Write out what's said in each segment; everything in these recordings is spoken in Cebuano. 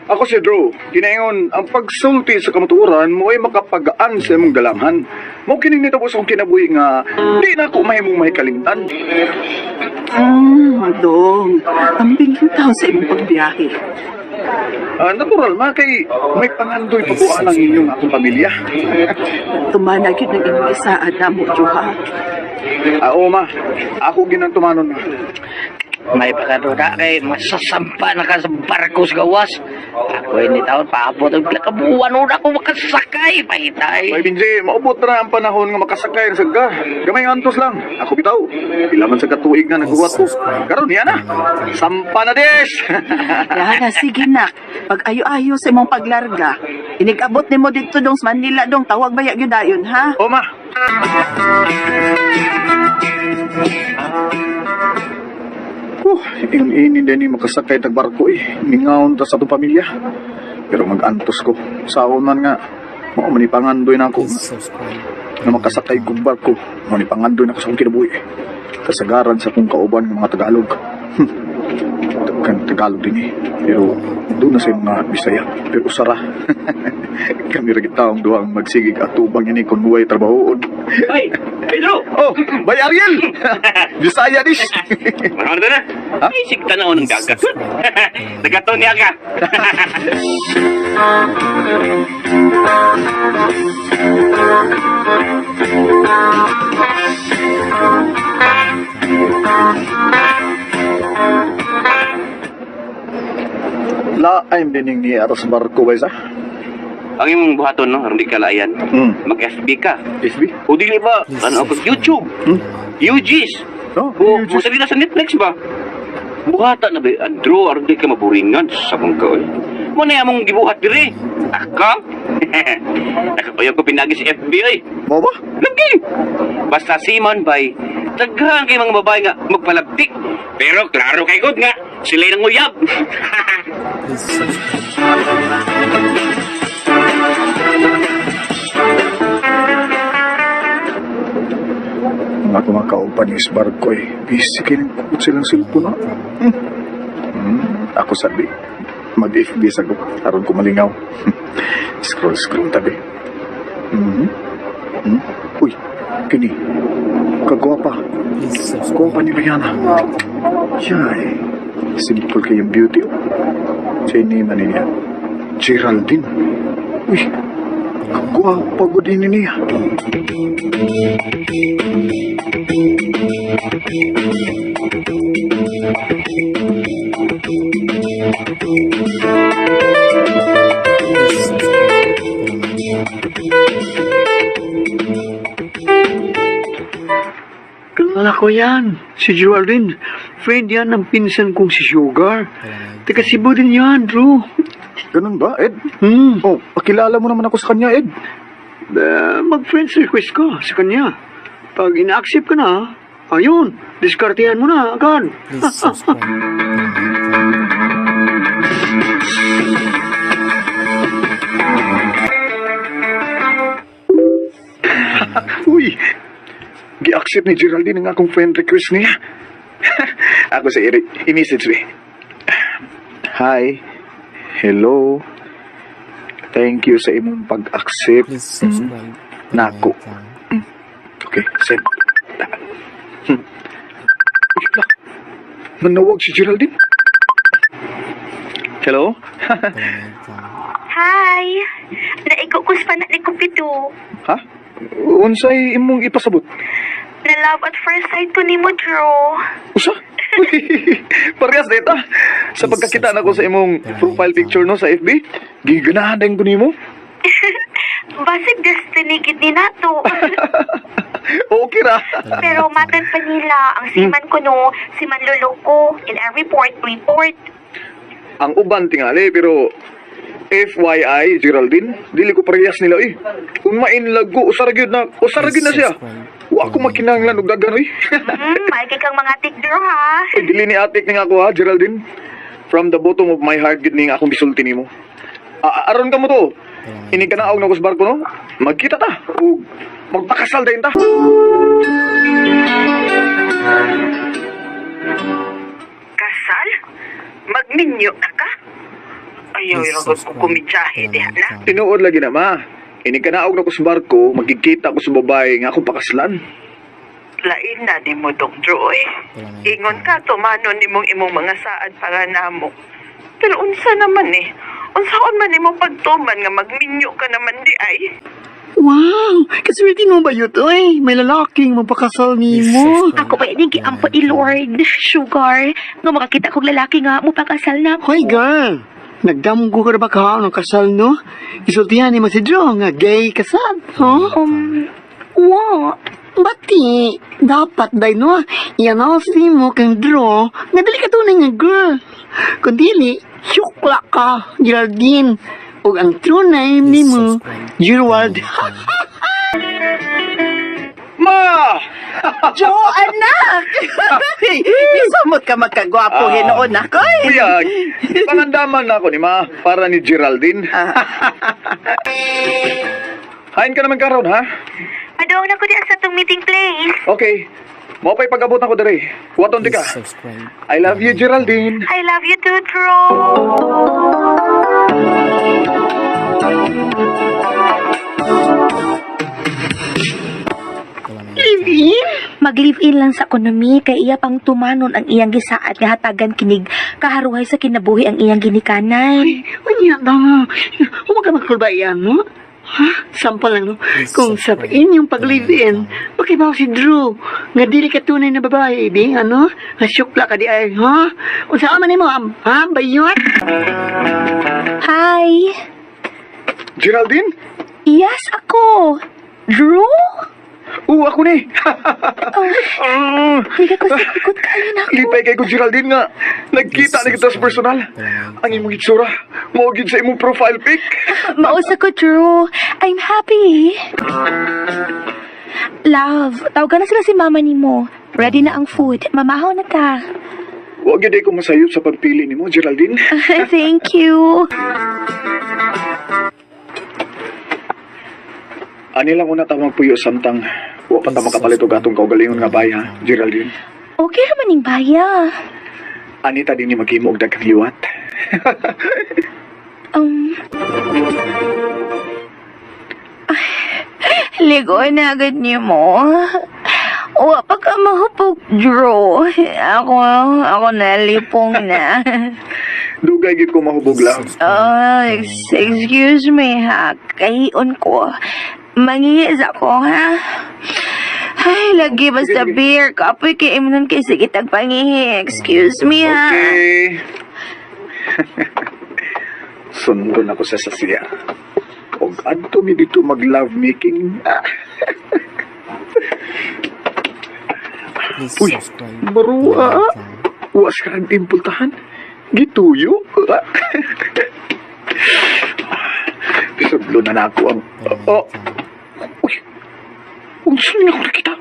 Ako si Drew. Ginaingon, ang pagsulti sa kamatuoran mo ay makapagaan sa imong galamhan. Mao kining nitabo sa akong kinabuhi nga di na ako mahimong mahikalimtan. Dong. Ambing yung taon sa imong pagbiyahe. Ah, natural ma kay may pangandoy pa ko ang inyong akong pamilya. Tumana gyud ng imong isaad na mo, Juha. Ah, oo ma, ako ginang tumanon ma. May pagkaduda kay masasampa na ka sa barko sa gawas. Ako ini taon paabot og pila ka buwan una ko makasakay pahitay. May Binji, maubot na ang panahon nga makasakay sa ka. Gamay nga antos lang. Ako bitaw. Pila man sa katuig nga naghuwat ko. Karon niya na. Sampa na des. Yana, sige nak. Pag ayo-ayo sa imong paglarga. Inigabot nimo didto dong sa Manila dong tawag baya gyud dayon ha. O ma. Yung ini din ni makasakay tag barko eh. Mingaon ta sa atong pamilya. Pero mag-antos ko. Saon man nga, mao man ipangandoy na ako nga makasakay kong barko. Mao ni pangandoy na ako sa akong kinabuhi. Kasagaran sa akong kauban ng mga Tagalog. Daghan Tagalog din eh. Pero doon na sa mga Bisaya. Pero usara. Kami ra gid taong duha ang magsigig atubang ini kung buhay trabahoon. Ay, Pedro! Oh, bay Ariel! Bisaya dis! Ano na? Ha? Ay, sigta na ng dagat. Dagaton niya ka. La, I'm dining ni atas barko bay sa. Ang imong buhaton, no? Aron di ka laayan. Mag-FB ka. FB? O dili ba? Ano ako? YouTube. UGs. No, O, UGs. mo na sa Netflix ba? Buhata na ba? Andro, aron di ka maburingan. Sabong ka, oy. Mo na among gibuhat diri. Ako? Nakapayaw ko pinagi sa FB, oy. Mo ba? Lagi! Basta seaman bay, daghan kay mga babae nga magpalabtik. Pero klaro kay God nga, sila nang uyab. Mga akong mga kauban ni barko eh. Busy kayo ng kukot silang cellphone ah. Ako sabi, mag-FB sa ko. Aron ko malingaw. Scroll, scroll tabi. Hmm? Uy, kini. Kagwapa. Gwapa ni Rihanna. Siya eh. Simple kayong beauty. Oh. Siya ni man niya. Geraldine. Uy, kagwapa ko din niya. Kilala ko yan, si Geraldine. Friend yan ng pinsan kong si Sugar. Taga Cebu din yan, Drew. Ganun ba, Ed? Hmm. Oh, pakilala mo naman ako sa kanya, Ed. Eh, mag-friends request ka sa kanya. Pag ina-accept ka na, ayun, diskartehan mo na agad. Uy, gi-accept ni Geraldine ang akong friend request niya. Ako sa Eric, i-message me. Hi, hello. Thank you sa imong pag-accept. Nako. Okay, send. Uy, wala. Manawag si Geraldine. Hello? Hi! Naigo ko sa ni Cupido. Ha? Unsay imong ipasabot? Na love at first sight ko ni mo, Drew. Usa? Parehas data. Sa pagkakita nako sa imong profile picture no sa FB, giganahan din ko nimo. Basig destiny gid ni nato. Okay ra. Pero matan pa nila ang siman ko no, si Manlolo ko in every port report. Ang uban tingali pero FYI Geraldine, dili ko parehas nila eh. Kung mainlag ko, usara gyud na, usara gyud na siya. Wa ko makinahanglan og dagan oy. Maigi kang mga tik, Drew ha. Ay, dili ni atik ning ako ha, Geraldine. From the bottom of my heart gid ning akong gisulti nimo. Ah, aron ka mo to. Ini ka na og nagos barko no. Magkita ta. Ug magpakasal dayon ta. Kasal? Magminyo na ka? Ayaw, iragod ko kumidyahe diha na. Tinuod lagi na, ma. Inig kanaog na ko sa barko, magkikita ko sa babae nga akong pakaslan. Lain na ni mo, Dong Joy. Ingon ka, tumano ni mong imong mga saad para namo. Pero unsa naman eh? Unsaon man nimo pagtuman nga magminyo ka naman di ay? Wow! Kaswerte mo ba yun, oy? May lalaking mapakasal nimo. Ako pa ini giampo ni Lord, sugar. Nga makakita kog lalaki nga mupakasal na Hoy, girl! Nagdamgo ka na ba ka ng kasal, no? Isultihan ni mo si Drew nga gay kasal, huh? Wa. Bati, dapat day no, i-announce ni mo kang Drew nga dili ka tunay nga girl. Kung dili, syukla ka, Geraldine. Ug ang true name ni mo, Gerald. Ma! Jo, anak! Isamot ka magkagwapo hinuon ako eh. Kuyag, pangandaman na ako ni ma para ni Geraldine. Hain ka naman karon ha? Padong na ko di sa tong meeting place. Okay. Mao pa'y pag-abot nako diri. Waton di ka. I love you, Geraldine. I love you too, Drew. Live-in? Mag-live-in lang sa ekonomi kay iya pang tumanon ang iyang gisaad nga hatagan kinig kaharuhay sa kinabuhi ang iyang ginikanan. Unya na. Huwag ka magkulbayan, no? Ha? Sampal lang, no? Kung sa inyong pag-live-in, makibaw si Drew. Nga dili ka tunay na babae, di, ano? Nasyukla ka di ay, ha? Unsa man nimo, ha? Bayot? Hi. Geraldine? Yes, ako. Drew? Oo, ako ni. Oh, Ah, higa ko sa likod kayo na ako. lipay kay ko Geraldine nga. Nagkita na kita sa personal. Ang imong itsura, mao gyud sa imong profile pic. Mausa ko, Drew. I'm happy. Love, tawagan na sila si mama ni mo. Ready na ang food. Mamahaw na ta. Wa gyud ko masayop sa pagpili nimo, Geraldine. Thank you. Ani lang una ta magpuyo samtang wa pa ta makapalit og atong kaugalingon nga bay ha, Geraldine. Okay raman ning baya. Anita din ni maghimo og daghang liwat. Ligo na agad niyo mo. Wa pa ka mahupog, Drew. Ako nalipong na. Dugay gyud ko mahubog lang. Oh, excuse me ha. Kahion ko. Mangihis ako ha. Ay, lagi basta Sige, sige. beer. Kapoy kay imnon kay sige tagpangihi. Excuse me ha. Okay. Sundon ako sa sasiya. Og adto mi dito mag love making. Ah. Uy, marua. Uwas ka ang timpultahan. Gituyo. Ah. Isudlo na na ako ang... Oh. Uy, unsa niya ako nakita?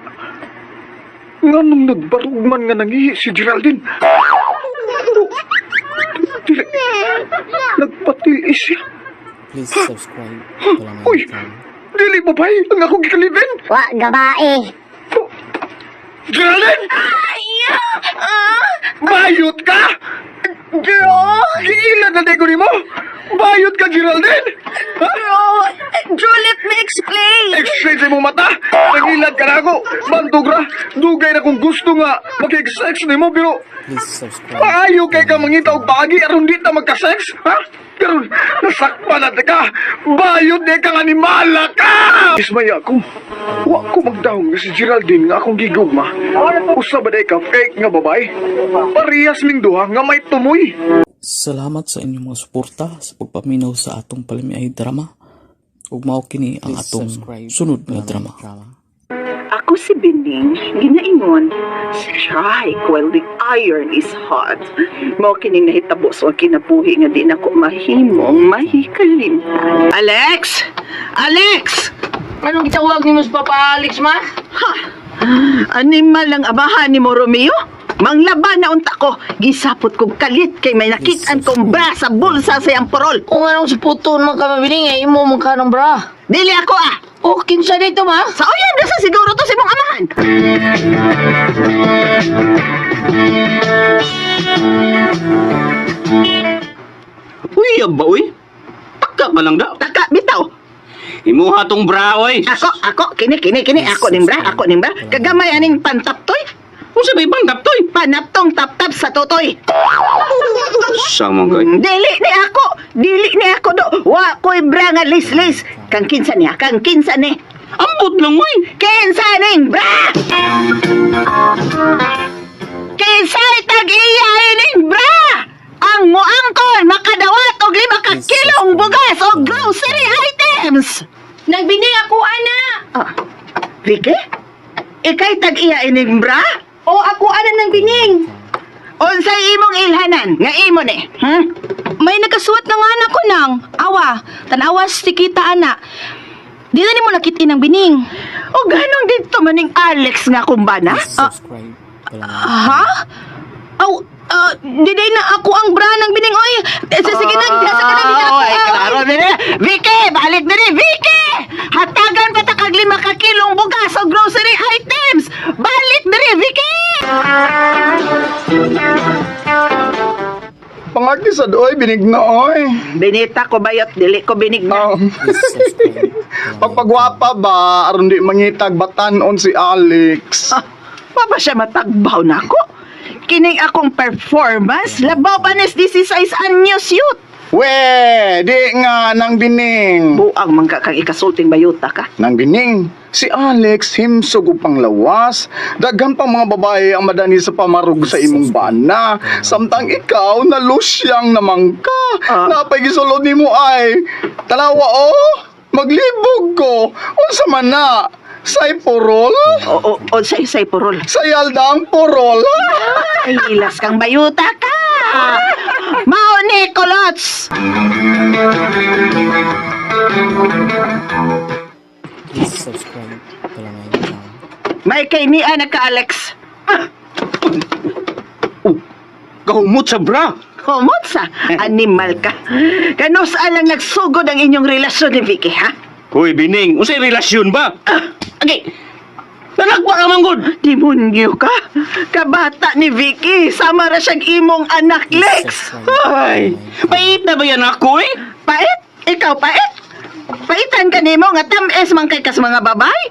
Nganong nagbarog man nga nangihi si Geraldine? Dili. Nagpatiis siya. Please subscribe. Uy! Dili ba bay? Ang akong gikalibin? Wa, gabae. Geraldine! Bayot ka! Drew! Giilan na ko nimo! Bayot ka, Geraldine! Ha? Drew! Drew, let me explain! Explain sa imong mata! Nagilad ka na ako! Bantugra! Dugay na kung gusto nga makig-sex nimo pero Please subscribe. maayo kay ka mangita og baagi aron di ta magka-sex, ha? Karon nasakpan na ka! Bayot di kang animala ka! Ismaya ako. Wa ko magdahong nga si Geraldine nga akong gigugma. Usa ba day ka fake nga babae? Parehas ming duha nga may tumoy. Salamat sa inyong mga suporta sa pagpaminaw sa atong palamiay drama. Ug mao kini ang atong sunod nga drama. Ako si Bining, ginaingon, strike while the iron is hot. Mao kining nahitabo sa kinabuhi nga di nako mahimong mahikalimtan. Alex! Alex! Anong gitawag ni mo sa Papa Alex, ma? Animal ang abahan ni mo, Romeo? Manglaban na unta ko. Gisapot kog kalit kay may nakitaan kong bra sa bulsa sa iyang porol. Kung anong sa puto man ka mabiling, eh, imo man ka ng bra. Dili ako ah! O, kinsa dito, ma? Sa uyan na sa siguro to sa imong amahan. Uy, ba uy? Taka pa lang da. Taka bitaw. Imuha tong bra oy. Ako, ako, kini, kini, kini, ako ning bra, ako ning bra. Kagamay aning pantaptoy. Unsa ba ibang daptoy? Panaptong taptap sa totoy. Samang kay. Dili ni ako, dili ni ako do. Wa ko'y bra nga lis-lis. Kang kinsa niya, kang kinsa ni. Ambot lang oy. Kinsa ning bra? Kinsa'y tag-iya ining bra? Ang muangkon makadawat og 5 ka kilong bugas o grocery items. Nagbining ako, ana. Ah, Vicky? Ika'y tag-iya ining bra? O, ako ana ng bining. Unsay imong ilhanan nga imo ni? May nagkasuwat na nga anak ko nang. Awa, tanawas si kita ana. Di na nimo nakit-in ang bining. O ganong dito maning Alex nga kumbana? Ha? Aw, di na ako ang bra ng bining oy. Eh, sige nang, di sa kanang ako. Ay, klaro dili. Vicky, balik dili, Vicky! Hatagan pa ta kag 5 ka kilong bugas o grocery items. Balik dili, Vicky! Pangagi sa doy, binigna oy. Binita ko bayot, dili ko binigna. Oh. Pagpagwapa ba, aron di mangitag batanon si Alex. Ah, wa ba siya matagbaw na ako? Kining akong performance, labaw pa nis 16 anyos youth. We, di nga nang bining. Buang man ka kang ikasulting bayuta ka. Nang bining, si Alex himsog ug panglawas. Daghan pa mga babae ang madani sa pamarog sa imong bana. Samtang ikaw nalusyang namang ka. Ah. Napay gisulod nimo ay. Tanawa oh, maglibog ko. Unsa man na? Say purol? O, o, o, say, say, purol. Sayal ang purol. Ay, ilas kang bayuta ka! Mao ni Kolots! May kainian na ka, Alex. Oh, gahumot sa bra. Kumot sa animal ka. Kanus lang nagsugod ang inyong relasyon ni Vicky, ha? Hoy, bining, unsay relasyon ba? Okay. Nanagwa ka man gud. Demonyo ka. Kabata ni Vicky. Sama ra siyang imong anak, Lex. Ay, pait na ba yan ako eh? Pait? Ikaw pait? Paitan ka nimo nga tamis man kay kas mga babay?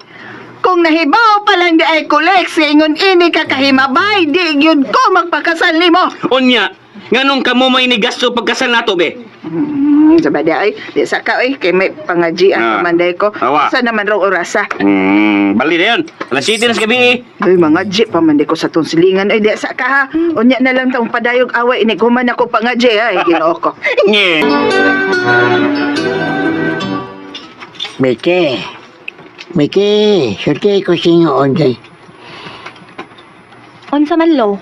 Kung nahibaw pa lang di ay ko, Lex, nga ingon ini ka kahimabay, di gyud ko magpakasal nimo. Unya, nganong kamo may nigasto pagkasal nato be? Sabay di ay, di sa ka oy, kay may pangajian Ah. pa man day ko. Awa. Sa naman raw orasa? Bali na yun. Alas 7 na sa gabi eh. Ay, mga G pa man di ko sa tong silingan. Ay, di sa ka ha. Unya na lang tong padayog away. Iniguman ako pa nga G, ay, ginoo ko. Nye. Mike, Mike, sulti ko sa inyo onday. Unsa man lo?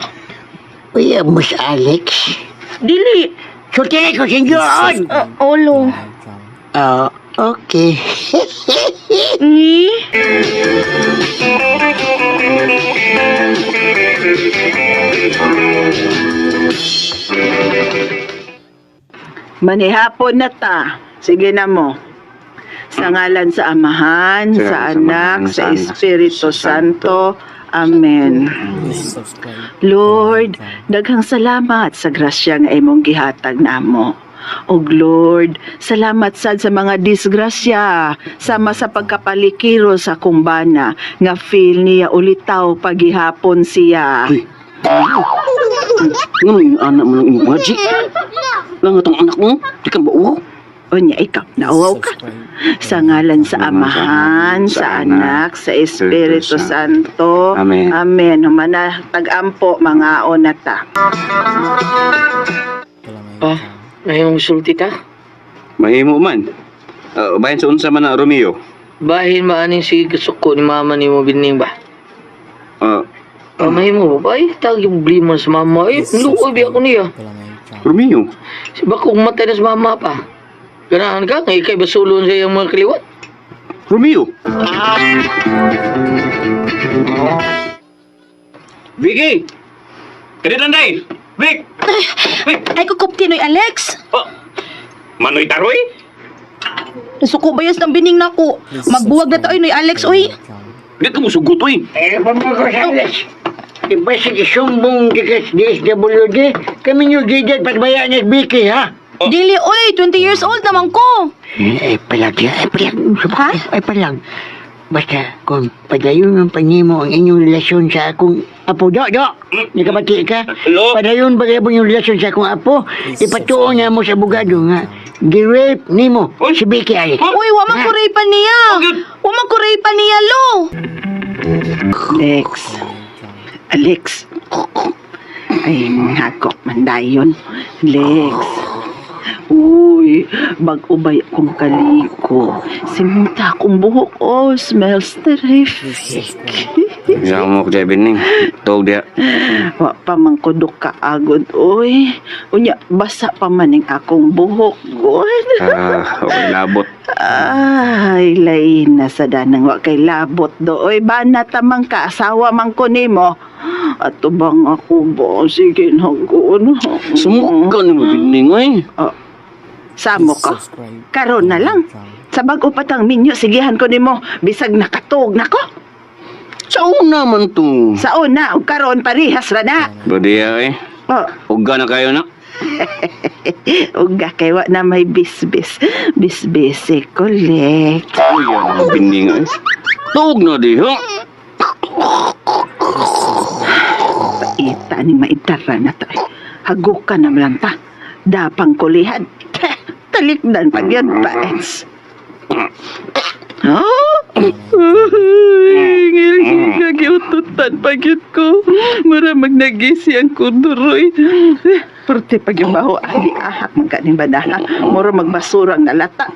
Uy, amos Alex. Dili. Sulti ko sa inyo on! Olo. Ah, okay. Ni? Manihapon na ta. Sige na mo. Sa ngalan sa Amahan, Sa sa Amahan, Anak, sa sa Anak, Espiritu sa Santo. Amen. Lord, daghang salamat sa grasya nga imong gihatag namo. Og Lord, salamat sad sa mga disgrasya sama sa pagkapalikiro sa kumbana nga feel niya ulitaw pagihapon siya. Uy. Ngano yung anak mo ng imong mga G? Lang itong anak mo, di ka mauwaw. Unya ikaw, nauwaw ka. Sa ngalan sa Amahan, sa Anak, sa Espiritu Santo. Amen. Amen. Humana tag-ampo mga onata. Pa, ngayong sulti ta? Mahimo man. Bayan sa unsa man na Romeo. Bahin maaning sige kasuko ni mama ni mo bining ba? Mahimo ba? Ay, tag yung blimo sa mama. Ay, luoy biya ko niya. Romeo. Si ba kung matay na sa mama pa? Ganahan ka? Ngay kay basulon sa iyang mga kaliwat. Romeo. Vicky! Kadi landay! Vic! Vic! Ay kukupti noy Alex. Oh. Manoy taroy? Nasuko ba yun ng bining nako? Magbuwag na taoy noy Alex oy. Di ka musugot oy. Eh, pamukos Alex. Iba sa isumbong di ka sa DSWD, kami nyo gigit patbayaan ni Vicky, ha? Dili, oy, 20 years old naman ko. Ay, palag siya. Ay, palag. Ha? Ay, palag. Basta, kung padayon ang panimo ang inyong relasyon sa akong apo, do, do, nakabati ka? Hello? Padayon ba kayo yung relasyon sa akong apo? Ipatuon nga mo sa abogado nga, gi-rape nimo si Vicky Alex. Uy, wa man ko rape niya. Wa man ko rape niya, lo. Alex. Alex. Ay, hagok man dayon. Lex. Uy, bag-o bay akong kaliko. Simuta akong buhok. Oh, smells terrific. Isa mo ko Bining. Tog dia. Wa pa man ko ka agod, uy. Unya, basa pa man ning akong buhok. God. Ah, okay, labot. Ay, lain na sa danang wa kay labot do. Oy, bana tamang ka, asawa man ko nimo. Ato bang ako ba? Sige na ko. Sumuka ni mo Bining oy. Samo ka. Karon na lang. Sa bag-o patang minyo, sigihan ko nimo. Bisag nakatug nako. Sa una man to. Sa una, ug karon parihas ra na. Badiya eh. Oh, Uga na kayo na. uga kay wa na may bisbis. Bisbis eh, kulik. Uy, ang Bining oy. Tog na di ha. Paita ni maitara na ta. Hagukan na lang ta. Dapang kulihan. Talikdan pag yun pa. Oh? Ngil-ngil pag yun ko. Mura magnagisi ang kuduroy. Perte pag yung baho, ali ahak man kaning banaha. Mura magbasurang nalata.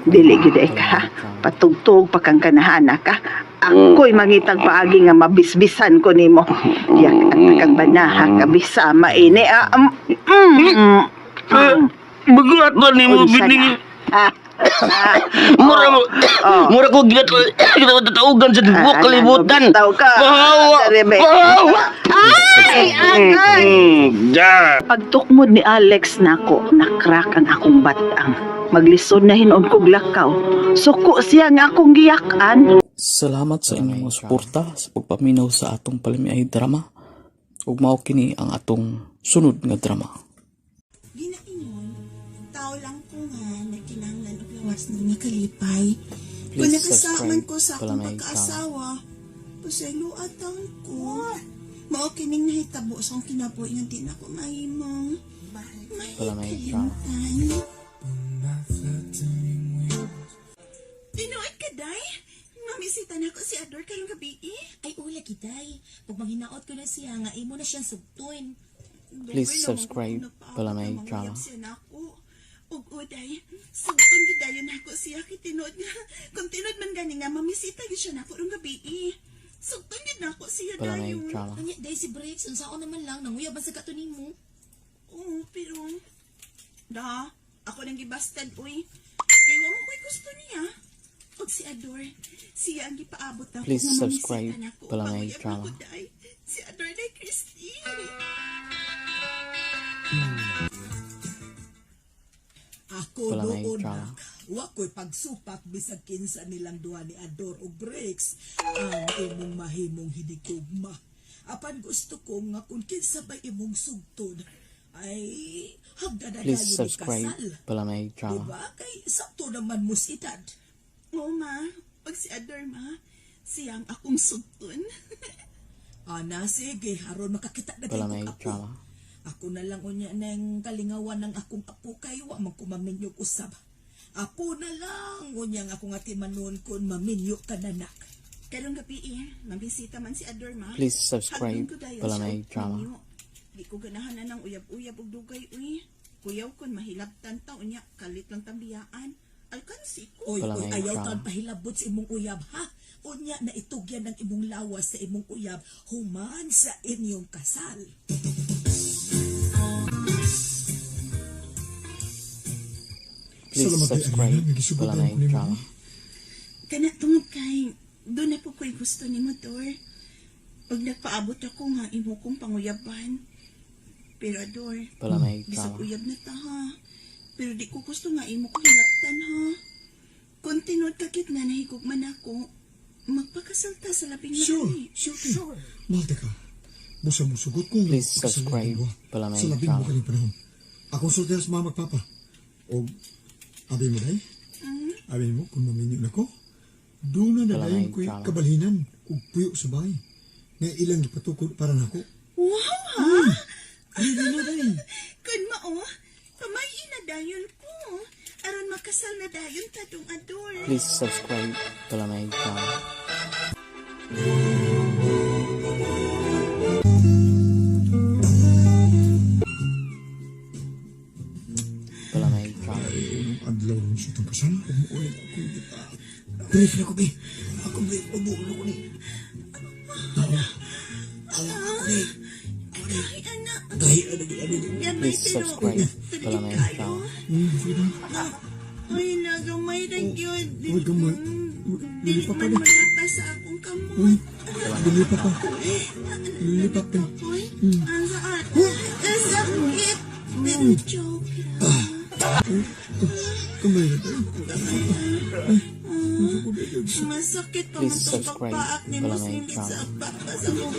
Dili gyud ay ka ha. Patugtog pa kang kanahana ka. Ako'y mangitag paagi nga mabisbisan ko nimo. Yak at kang banaha ka bisa maini. Ah, mm. Bagulat ba ni mo Unsa na? Bining? Ah, ah, Mura mo. Oh. Mura ko ginat kita tataugan sa buok Ah, kalibutan. bitaw ka. Bahawa. Darebe. Bahawa. Ay, agay. Da. Pagtukmod ni Alex nako, nakrak ang akong batang. Maglisod na hinon kog lakaw. Suko siya nga akong giyakan. Salamat sa inyong mga suporta sa pagpaminaw sa atong palamiay drama. Ug mao kini ang atong sunod nga drama. Ginaingon, tao lang ko nga na kinahanglan og lawas nga kalipay. Kung Please nakasama subscribe ko sa akong Palamay Drama. pagkaasawa, pasaylo ataon ko. Mao kining nahitabo sa akong kinabuhi nga di na ko mahimong. Palamay Drama. Mahikalimutan. Tinuod ka, Day? Mamisita na ko si Ador karong gabi. Ay, ula kitay. Pag manghinaot ko na siya, nga imo na siyang sugtuin. Please subscribe Palamay Drama. Ug uday, sugton gyud dayon nako siya kay tinuod nga. Kung tinuod man gani nga mamisita gyud siya nako rong gabi. Sugton gyud nako siya Palamay dayon. Drama. Anya, day si Briggs, unsaon naman lang, nanguyab man sa kato nimo. Oo, pero da, ako nang gibastad uy. Kay wa mo ko'y gusto niya. Ug si Ador, siya ang gipaabot nako Please nga mamisita subscribe nako. Palamay Panguyab Drama. nako, day. Si Ador day Christine. Ako Palamay noon Drama. na, wa ko'y pagsupak bisag kinsa nilang duha ni Ador og Briggs ang imong mahimong hinikugma. Apan gusto ko nga kung kinsa ba imong sugtod ay hagda na Please dayon ni subscribe kasal. Palamay Drama. Diba? Kay sakto naman mo si edad. Oo, ma. Pag si Ador, ma, siya ang akong sugton. Ana, sige, aron makakita na din Palamay kong apo. Drama. Ako na lang unya nang kalingawan ng akong apo kay wa man ko maminyog usab. Apo na lang unya nga akong atimanon kun maminyo ka na nak. Karong gabi eh, mabisita man si Ador, ma. Please subscribe Hagdon ko dayon Palamay siya og Drama. minyo. Di ko ganahan na ng uyab-uyab og dugay, uy. Kuyaw kon mahilabtan ta, unya, kalit lang tambiyaan. Alkansi ko. Oy, oy, Palamay ayaw Drama. tan pahilabot sa imong uyab ha. Unya na itugyan ang imong lawas sa imong uyab human sa inyong kasal. Please Salamat kay subscribe Alina, nagisugot Palamay na ako ni Drama. Mami. Kana tungod kay, doon na po ko'y gusto ni Motor. Pag nagpaabot ako nga, imo kong panguyaban. Pero Ador, Palamay bisag Drama. uyab na ta ha. Pero di ko gusto nga imo ko hilaptan ha. Kung tinuod ka kit nga nahigugman ako, magpakasal ta sa labing Sure, madali. sure, sure. Mahal ka. Busa mo sugot kung Please magpakasal subscribe ang dalawa Palamay sa labing Drama. madaling panahon. Akong sultihan sa mama at papa. O, abi mo day? Abi mo, kung maminyo na ko, doon na Wala dayon na ko'y drama. kabalhinan ug puyo sa bahay. Nga ilang gipatukod para nako. Wow, ha? Dili na day. Kun mao, pamay na dayon ko. Aron makasal na dayon tadong Ador. Please subscribe Balamay Drama. Balamay Drama. Ang adlaw ron sa itong kasal, umuulit ako yung ipa. Brief na ko, be. Ako, be. Ubo na ko ni. Tawa. Tawa ako ni. Ay, anak. Gahi, ano, ano, ano. Gamay Please pero subscribe Balamay kayo. Drama. Sige na. Ay, nagamay ra gyud. Uy, gamay. Dili Lilipat pa man ni. malapa sa akong kamot. Uy, lilipat pa. Lilipat pa. Uy, ang saan? Ang sakit. Pero joke lang. Kamay na tayo. Masakit pa man Please tong subscribe pagpaak ni mo Balamay silid Drama. sa papa sa kong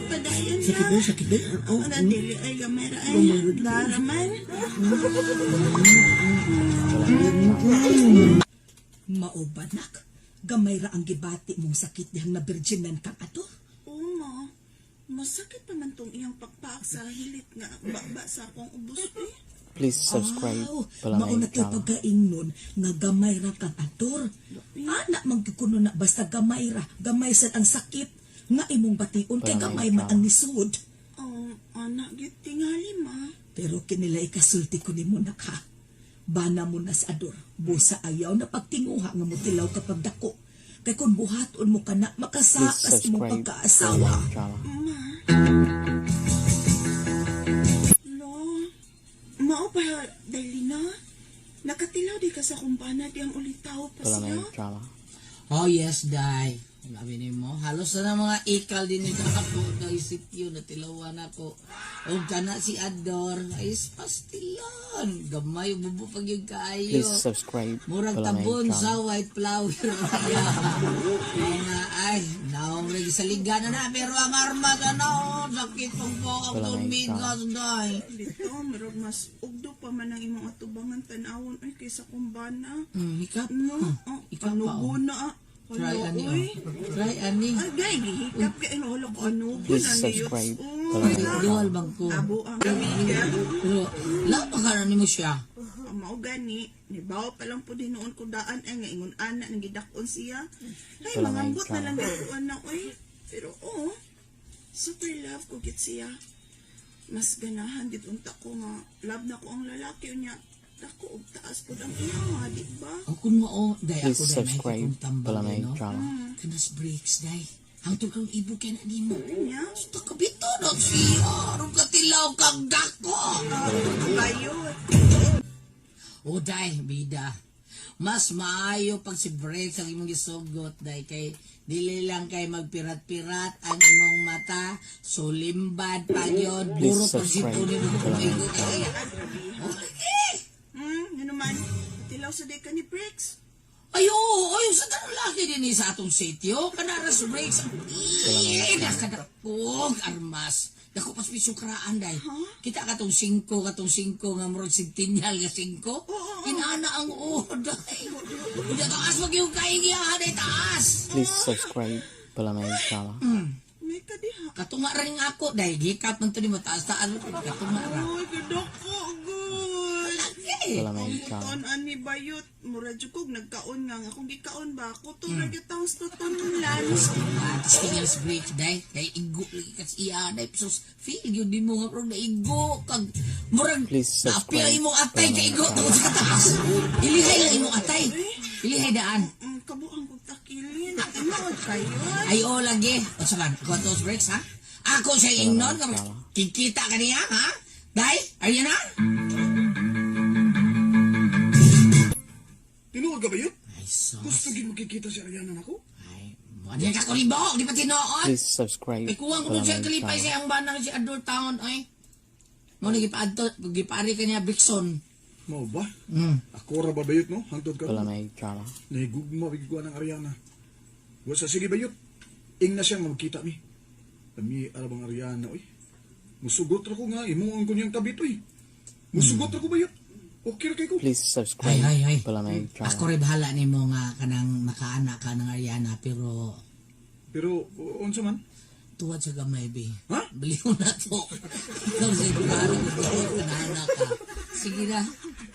Padayon Sakit na. na, sakit na. Oh, Ano, dili ay gamay ra ay. Daraman. Balamay Drama. Maubanak. Gamay ra ang gibati mong sakit dihang nabirginan kang ato. Oo, ma. Masakit pa man tong iyang pagpaak sa hilit nga baba sa akong ubos eh. Please subscribe Aw, Balamay mauna to'y Drama. pagkaingnon nga gamay ra kang ator. Ana man gyud kuno na basta gamay ra, gamay sad ang sakit nga imong bation kay Balamay gamay man Drama. ang nisud. Oh, anak, gyud tingali ma. Pero kinila ikasulti ko nimo naka. Bana mo na sa ador, busa ayaw na pagtinguha nga motilaw kapag dako. Kay kung buhaton mo kana Please makasakas imong subscribe pagkaasawa. Balamay Drama. Ma. Lo, mao pa, Delina. Nakatilaw di ka sa kumpana di ang ulitaw pa Balamay siya. Drama. Oh yes, day. Sabi ni mo, halos na ng mga ikal din nito ako na sityo na tilawan ako. O kana si Ador, ay pastilon. Gamay, bubo pag yung kaayo. Please subscribe Murag Balamay tabon Drama. sa white flower. Mga ay, naong lagi sa liga na na, pero ang arma ka na, oh, sakit pong po ang Balamay tumigas, day. Dito, marag mas ugdo pa man ang imong atubangan tanawon ay kaysa kumbana. Ikaw No, oh, Ikaw pa, anugo oh. na ah. Try Hala, ani, oy. oh. Try ani. Ay, gay, gihikap kay ano, hala ko anugo Please na niyo. subscribe Oh, Balamay Drama. Dual bang ko. Abo ang amiga. Pero, lawa ka na nimo siya. Ang mao gani, nibaw pa lang po din noon ko daan ay nga ingon ana nang gidakon siya. Ay Wala mangambot nga na lang gyud ko anak oy. Pero oo, super love ko gid siya. Mas ganahan gid unta ko nga love na ko ang lalaki unya. Dako og taas pud ang iya nga, di ba? O kung mao, day Please ako day, may subscribe kong tambang Balamay no? Drama. Kanas breaks, day. Hangtod kang ibo kay na nimo. Unya, Basta kabito na siya. Aron ka tilaw kang dako. bayot. O day, bida. Mas maayo pag si breaks ang imong gisugot, day. Kay dili lang kay magpirat-pirat ang imong mata. Sulimbad pa yun. Please Burot pag subscribe sipunin mo kung Balamay igo Drama. kay. Okay. Ngano man, tilaw sa di ka ni Bricks. Ay, oo, ay, sa tanong laki din eh sa atong sityo. Kanaras breaks. Wala Ih, nakadakog, armas. Dako pas pisukraan, day. Kita katong singko, nga murag centennial nga singko. Inana ang oo, day. Unya taas, wag yung kaingiyahan, day, taas. Please subscribe Balamay Drama. May kadiha. Katunga rin ako, day. Gikat man to ni mo, taas, taas. Katunga ra. Oy, kadako good. Laki. Balamay Drama. Ang ani bayot, mura jud kog nagkaon nga nga kung gikaon ba ako to ra gyud taos to tunlan. Tapos tinggal sa break, day. Kay igo lagi kas iya, day. Sus, feel yun di mo nga, pero naigo. Kag, murag, Please naapil subscribe. ang imong atay, kay igo, Balamay tungod sa taas. Ilihay lang imong atay. Ilihay daan. Kabuang kog takilin. Tinuod kayo. Ay, oo lagi. O saban, ako ato sa breaks, ha? Ako siya ingnon, Balamay Drama. kikita ka niya, ha? Day, are you na? Tinuod ka ba yun? Ay, sus. Gusto gid makikita si Ariana nako? Ay, mo ka ko ribo, di pa tinuod. Please subscribe Ay, kuwang ko dun siya Balamay kalipay Drama. sa iyang banang si Ador Town, ay. Mo na gipaadto, gipaari ka niya Bixon. Mao ba? Ako ra ba bayot no? Hangtod ka. Balamay Drama. Nahigugma bigyan ko ng Ariana. Wa sa sige bayot. Ing na siya nga magkita mi. Lami ara bang Ariana oy. Musugot ra ko nga imo ang kunyang kabit oy. Musugot ra ko bayot. Okay ra kay ko. Please subscribe. Ay, ay, ay. Palamay Drama. Ako rin bahala nimo nga kanang makaana ka ng Ariana pero Pero unsa man? tuwad sa gamay bi. Ha? Baliw na to. Ikaw sa bahala ko tuwad ka. Sige na.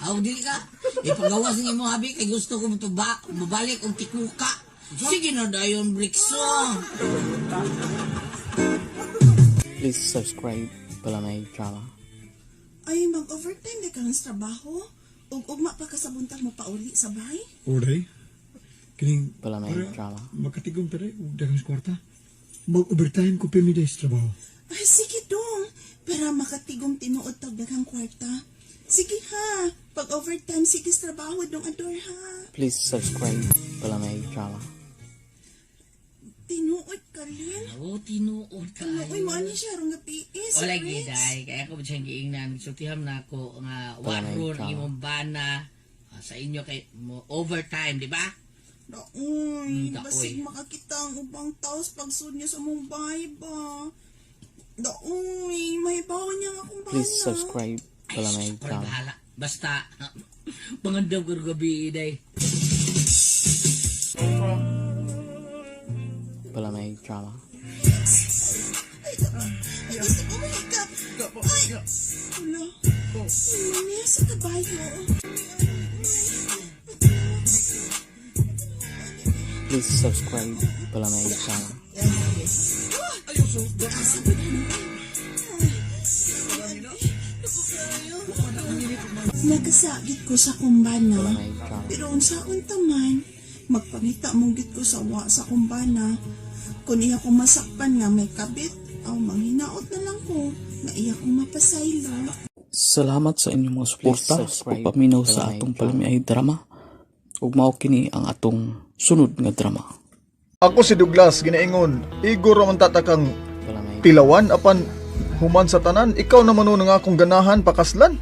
Aw dili ka. Ipagawas ng imo habi kay gusto ko mutuba, mabalik og tikuka. Sige na dayon Brixo. Please subscribe. Palamay Drama. Ay, mag-overtime na ka sa trabaho. Ug ugma pa ka sa buntag mo pauli sa bahay. Oday. Kining Palamay para Drama. makatigom tara og daghang kwarta. Mag-overtime ko pirmi day sa trabaho. Ay, sige dong. Para makatigom tinuod tag daghang kwarta. Sige ha. Pag overtime, sige sa trabaho dong ador ha. Please subscribe. Palamay Drama. Tinuod ka rin. Oh, tinuod ka. Uy, mo ani siya rong gabi eh, sa Wala Briggs. giday kaya ako siyang giingnan sultiham na ako nga Palamay waron Drama. imong bana ah, sa inyo kay mo overtime, di ba? Daoy, Daoy. basig makakita ang ubang taos pagsud niya sa mong bahay ba. Daoy, may bawon niya nga akong bana. Please subscribe. Ay, Palamay sus, ako rin Drama. bahala. Basta pangandam ko gabi day. Palamay Drama. Ay, gusto ko mahikap. Ay, wala. Niya sa kabayo. Please subscribe. Palamay Drama. Nagasagit ko sa kumbana. Palamay Drama. Pero unsaon ta man, magpangita mong gid ko sa wa sa kumbana. Kung iya ko masakpan nga may kabit, aw manghinaot na lang ko nga iya ko mapasaylo. Salamat sa inyong mga suporta sa pagpaminaw sa atong palamiay drama. Ug mao kini ang atong sunod nga drama. Ako si Douglas ginaingon, igor ra man tatakang Palamay tilawan apan human sa tanan, ikaw naman nun nga akong ganahan pakaslan.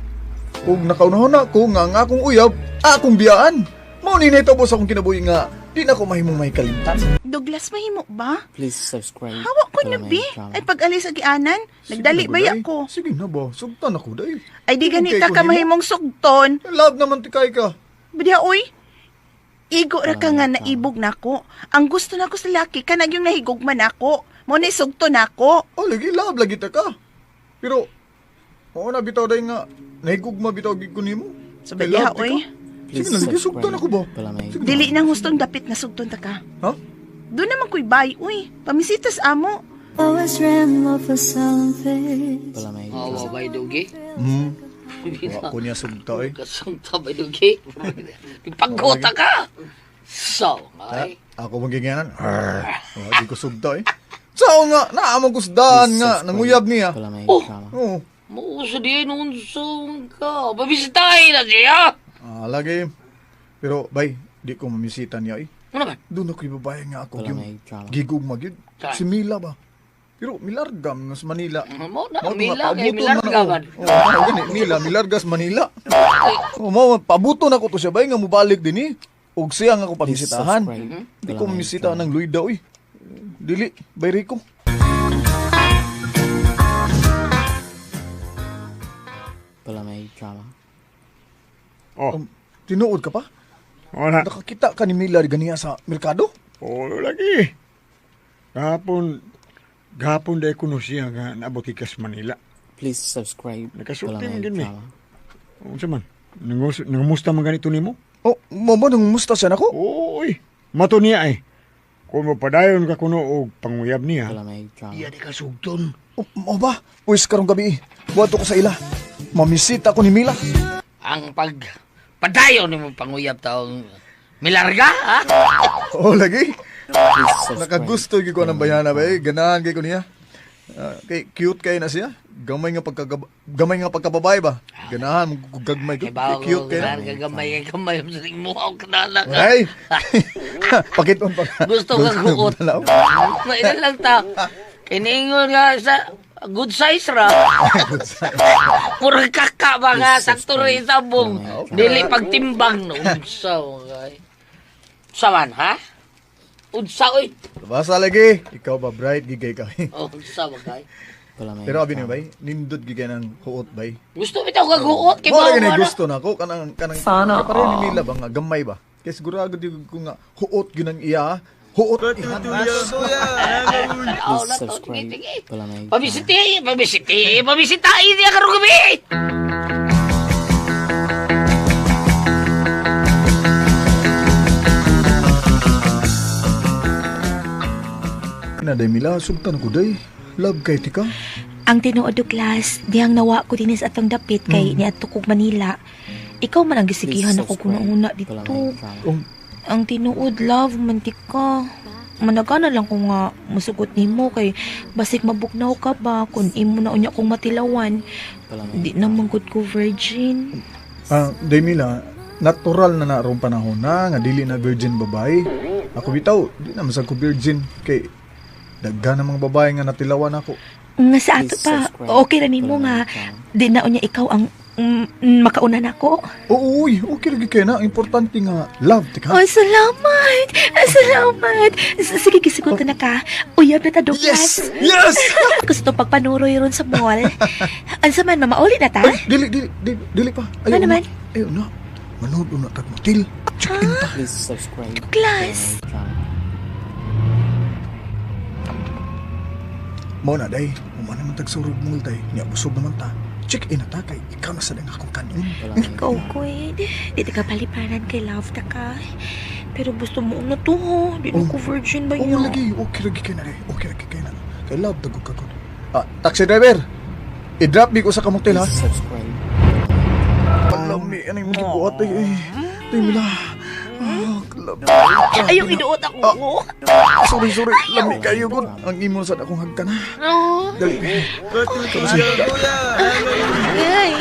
Ug nakaunahon na ko nga ang akong uyab, akong biyaan. Mao ni nahitabo sa akong kinabuhi nga di na ko mahimong may kalimtan. Douglas, mahimo ba? Please subscribe. Hawa ko na Palamay bi. Drama. Ay pag-alis sa gianan, nagdali Sige ba na day. ko? Sige na ba, sugtan ako day. Ay di Kung ganita kay ko ka nimo. mahimong sugton. Love naman ti kay ka. Badiha oy. Igo ra ka nga Palamay Drama. naibog nako. Ang gusto nako sa laki kanag yung nahigugma nako. Mo ni sugton nako. Oh, lagi love lagi ta ka. Pero oo na bitaw day nga nahigugma bitaw gid ko nimo. So, Kay badiha, love ti oy. ka. Please Sige na lagi sugtan subscribe. ako ba. Palamay Sige na. Dili nang hustong dapit na sugton ta ka. Ha? Doon naman ko'y bay, uy. Pamisitas amo. Palamay Oh, Drama. bay dugi. Wa ko niya sugta eh. Kasungta bay dugi. Pagkota ka. So, ay. Ako magigianan. Wa di ko sugta eh. Sao nga naamong kusdaan Please nga subscribe. nanguyab niya. Palamay Oh. Drama. Oo. Muuso din unsong ka. Babisitahin na siya. Ah, lagi. Pero bay, di ko mamisita niya eh. Ano ba? Doon ako yung babae nga ako yung Palamay Drama. gigugma gyud. Saan? Si Mila ba? Pero milarga man sa Manila. Mo na, Mao to nga, Mila kay pabuto man Milarga ako. man. Oo, oh, gani, Mila, Milargas Manila. Oh, mao pabuto na ko to siya bay nga mobalik din eh. Og siya nga ako Please pamisitahan. subscribe. Di ko Palamay mamisita Drama. ng Luida oy. Dili, bay Rico. Palamay Drama. Oh, Tinuod ka pa? wala. Nakakita ka ni Mila ganiya sa merkado? Oh, lagi. Gahapon, gahapon dahil kuno siya nga naabot ka sa Manila. Please subscribe. Nakasulti Palamay man gid mi. Drama. Unsa man? Nangamusta man ganito nimo? Oh, mo ba nangumusta siya nako? Oy, mato niya eh. Kung mapadayon ka kuno og panguyab niya, Palamay Drama. iya di ka sugton. Oh, mo ba? Pwes karong gabi. Buhato ko sa ila. Mamisita ko ni Mila. Ang pag padayon nimo panguyab taong Milarga, ha? Oh, lagi. Please subscribe. Nakagusto gyud ko ng bayana ba eh. Ganahan kay ko niya. Ah, kay cute kay na siya. Gamay nga pagkababae ba? Ganahan mo gagmay ko. Kay bawo Kay cute kay na. Milarga gamay kay gamay sa mo ang kanala ka. Ay. Pakiton pa. Gusto ka kuot. Dalaw. Mailan lang ta. Kiningon nga sa good size ra. Murag kaka ba nga Please sakto ra subscribe. isabong. Palamay Dili pagtimbang no unsa kay. Saman ha? Unsa oy? Basta lagi. Ikaw ba bright gigay ka. Oh, unsa ba kay? Pero abi ni bay, nindot gyud ng huot bay. Gusto bitaw ka guot kay Mo mao lagi na. gusto na ako kanang kanang Sana pareho ni Mila ba nga gamay ba. Kay sigurado gyud ko nga huot gyud ang iya. Huot ihanas. Please subscribe. Palamay. Pabisiti, pabisiti, pabisitahin niya karong gabi. Na day Mila, sugtan ko day. Love kay tika. Ang tinuod Douglas, dihang nawa ko dinis atong dapit kay niadto kog Manila. Ikaw man ang gisigihan Please ako subscribe. kuna-una dito. Palamay. Ang tinuod love man ti ka. Managana lang ko nga musugot nimo kay basig mabugnaw ka ba kung imo na unya kong matilawan. Palamay. Di na man gud ko virgin. Ah, day Mila, natural na naarong panahon na nga dili na virgin babae. Ako bitaw, di na masag ko virgin kay daghan ng mga babae nga natilawan ako. Nga sa ato Please pa, subscribe. okay ra nimo nga Palamay. di na unya ikaw ang makauna nako. Oo, uy, okay lagi kay na. Importante nga love tika. Oh, salamat. Salamat. Sige, gisugot na ka. Uyab na ta, Douglas. Yes! Yes! Gusto tong pagpanuroy ron sa mall. Ansa man, mamauli na ta? Ay, dili, dili, dili, dili pa. Ayaw Ano naman? Na. Ayaw na. Manood na tag motel. Check in ta. Please subscribe. Douglas. Palamay. Mo na day, uma naman tag surog mall day. Nya busog naman ta. Check in na ta kay ikaw na sa dang akong kanon. Palamay. Ikaw, Queen. Di ta ka paliparan kay love ta ka. Pero gusto mo na to, ha? Di na Oh. ko virgin ba Oo yun? lagi, okay lagi kay na day. Okay lagi kay na. Kay love dagog ka gud. Ah, taxi driver. I-drop mi ko sa kamotel ha. Please subscribe. Palami ano yung gibuhat ay. Ay, Day Mila. Ah, love. Ayaw, inuot ako. Ah, sorry, sorry. Lami kayo gud. Ang imo sad akong hagkan ha. Oh. Dali. Kasi Ay.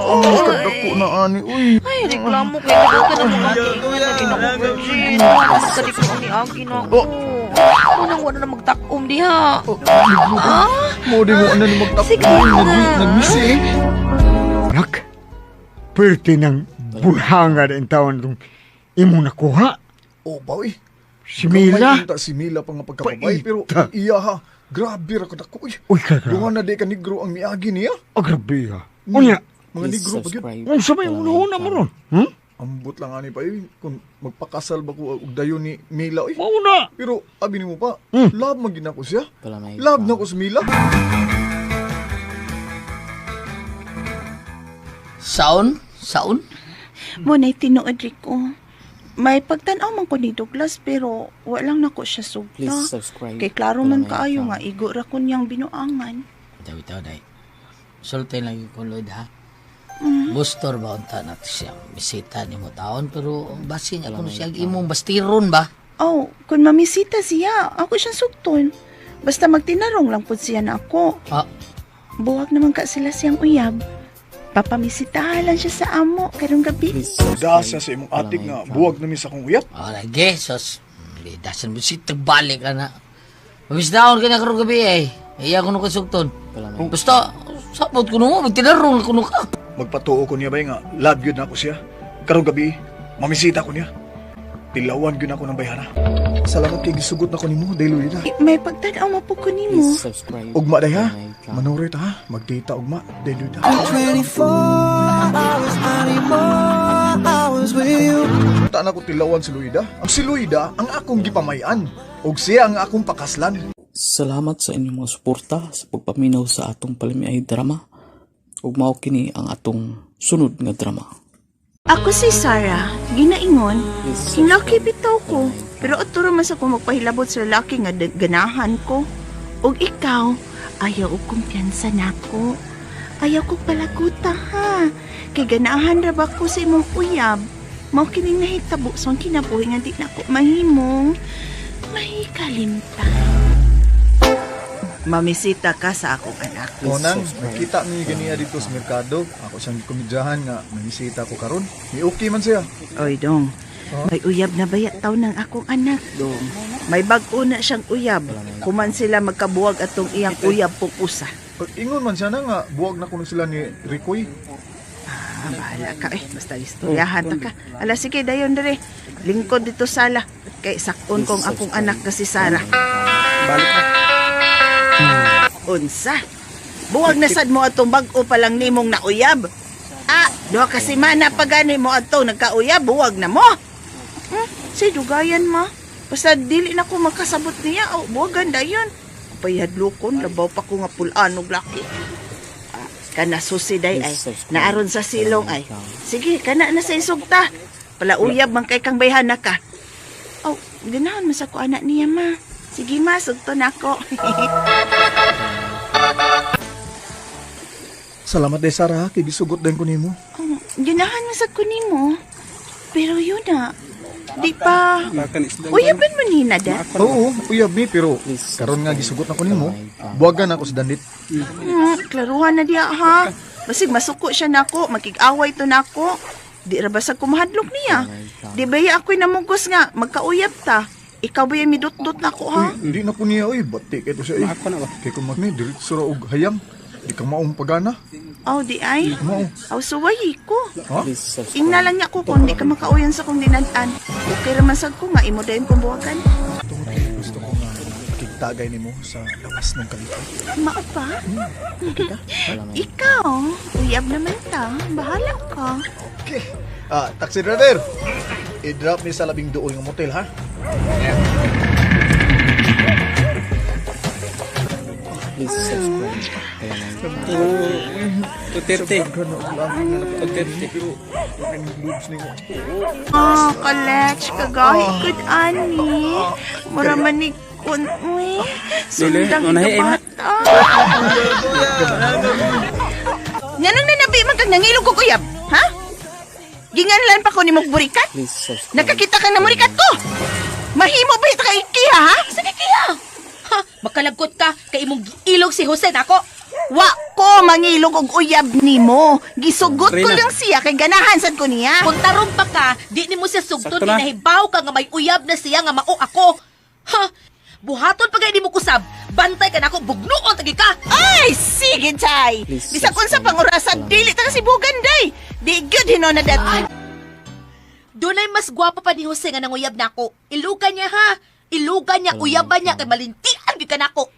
oh, kadako na ani. Uy. Ay, reklamo kay di ka na mga kiingon na di na ko virgin. Wala na ka di ko ni Agi na ako. Unang wala na magtakom diha. Ah? Mo di mo ano ni magtapon. Sige na. Nagmisi. Nak, pwerte ng buhanga ang taon itong imong nakuha. Oh, ba uy. Si Mila. Gamay unta si Mila pa nga pagkababay pero Paita. iya ha. Grabe ra kadako uy. Uy, kagra. Duha na di ka negro ang miagi niya. Oh, grabe ha. Unya, Mga Please negro pa gyud. subscribe. unsa may una-una mo ron? Hmm? Ambot lang ani pa uy kung magpakasal ba ko og dayon ni Mila uy. Mauna. Pero abi nimo pa, love man gid nako siya. Palamay. Love na ko si Mila. Saon? Saon? Mo na tinuod Rico. May pagtan-aw man ko ni Douglas pero walang nako siya sugta. Please subscribe. Kay klaro man Palamay. kaayo nga igo ra ko niyang binuangan. Bitaw, bitaw, day. Sulti lang yung Lloyd, ha? Bustor ba unta na siya? Bisita ni mo taon, pero basin ako siya imong bastiron ba? Oh, kung mamisita siya, ako siyang sugton. Basta magtinarong lang pud siya na ako. Ah. Buwag naman ka sila siyang uyab. Papamisitahan lang siya sa amo karong gabi. Please subscribe. Dasa sa imong atik nga buwag na mi sa akong uyap. Oh, lagi, sos. Dasan bisita, balik ka na. Mamisdaon ka na karong gabi eh. Iya ko nung kasugton. Palamay. Basta, sabot ko nung, magtinarong ko nung ka. Magpatuo ko niya bay nga love gyud nako siya. Karong gabi, mamisita ko niya. Tilawan gyud ako ng bayhana. Salamat kay gisugot na ko nimo, Day Luida. May pagtan-aw mo po ko nimo. Please subscribe. Ugma day ha. Palamay. Manuroy ta ha. Magtita ugma, Day Luida. 24 hours, I need more hours with you. Ta na ko tilawan si Luida. Ang si Luida ang akong gipamayan ug siya ang akong pakaslan. Salamat sa inyong mga suporta sa pagpaminaw sa atong palamiay drama. Ug mao kini ang atong sunod nga drama. Ako si Sarah, ginaingon. Please Hinlaki subscribe. bitaw ko. Pero aturo man sa ko magpahilabot sa lalaki nga ganahan ko. Og ikaw, ayaw og kumpiyansa nako. Ayaw ko palaguta ha. Kay ganahan ra ba ko sa imong uyab. Mao kining nahitabo sa akong kinabuhi nga di nako mahimong mahikalimtan. Mamisita ka sa akong anak. Please Onang, subscribe. nakita mi ganiya dito sa merkado. Ako siyang gikomedyahan nga mamisita ko karon. Ni okay man siya. Oy, dong. May uyab na baya taw ng akong anak, dong. May bag-o na siyang uyab. Kuman sila magkabuwag atong iyang uyab pupusa. Ingon man siya na nga buwag na kuno sila ni Ricoy. Ah, bahala ka eh. Basta istoryahan ta ka. Ala, sige, dayon dire. Lingkod dito sala. Kay sakon kong akong anak na si Sarah. Balik na. Unsa? Buwag na sad mo atong bag-o pa lang nimong nauyab. Ah, duha ka semana pa gani mo adto nagkauyab, buwag na mo. Say dugayan ma. Basta dili na ko makasabot niya. Oh, buwagan dayon. Payadlokon labaw pa ko nga pulaan og laki. Ah, kana susi day ay naaron sa silong ay. Sige, kana na sa isugta. Palauyab man kay kang bayhana ka. Oh, ganahan man sa ko anak niya ma. Sige ma, sugto na ako. Salamat day Sarah, kay gisugot din ko nimo. Oh, ganahan man sa ko nimo. Pero yun na, di pa. Uyaban mo ni Nada. Oo, uyab mi pero karon nga gisugot na ko nimo. Buwagan ako sa dandit. Klaruhan na diya ha. Basig masuko siya nako, makig-away to nako. Di ra basag kumahadlok niya. Di ba ya ako'y namugos nga, magkauyab ta. Ikaw ba yung midutdot nako ha? Uy, hindi na ko niya oy, bati kay to siya. Ako na ba? Kay kung magni diretso ra og hayang. Di ka maong pagana. Oh, di ay. Mao. Aw, suwayi ko. Ha? Ingna lang niya ko kung di ka makauyan sa kong dinad-an. Okay ra man sad ko nga imo dayon kong buwagan. Tungod kay gusto ko nga makigtagay nimo sa lawas ng kalipay. Mao pa? Ikaw, uyab naman ta. Bahala ka. Okay. Ah, taxi driver. I-drop ni sa labing duol nga motel ha. Please subscribe. Duterte. Duterte. Oh, kalech, kagahi good ani. Mura man ni kun, uy. Sundang bata. Nganong nanabi man kang nangilog ko kuyab, ha? Ginganlan pa ko ni mong burikat? Please subscribe. Nakakita kang namurikat ko! Mahimo ba ito kay Kiha, ha? Sige kiya. Ha, makalagkot ka kay imong giilog si Jose nako. Wa ko mangilog og uyab nimo. Gisugot ko lang siya kay ganahan sad ko niya. Kung tarong pa ka, di nimo siya sugton ginahibaw ka nga may uyab na siya nga mao ako. Ha? Buhaton pa gay nimo kusab. Bantay ka nako, bugnuon tagi ka. Ay, sige, Chay. Please Bisag unsa subscribe. pang orasan, dili ta kasi bugan day. Di gyud hinona dat. Dunay mas gwapa pa ni Jose nga nanguyab nako. Ilugan niya ha. Ilugan niya, uyaban niya kay malintian gyud ka nako.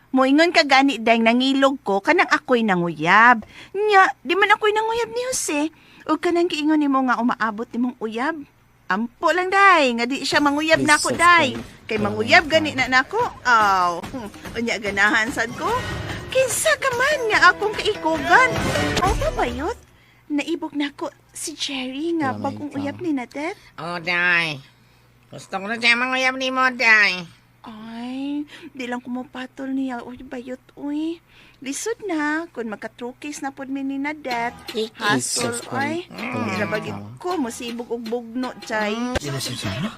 Moingon ka gani dayng nangilog ko kanang ako'y nanguyab. Nya, di man ako'y nanguyab ni Jose. O kanang giingon nimo nga umaabot nimong uyab. Ampo lang day, nga di siya manguyab Please nako day. subscribe. Kay manguyab gani na nako. Aw, unya ganahan sad ko. Kinsa ka man nga akong kaikugan. Aw pa bayot? Naibog nako si Jerry nga Wala bagong may uyab ni Nadet. Oh, day. Gusto ko na siya manguyab ni mo, day. Ay, di lang kumupatol niya. Uy, bayot, uy. Lisod na, kung magka-true case na pod mi ni Nadet. Please Hasol, subscribe. ay. Di ra bagit ko, musibog og bugno, chay.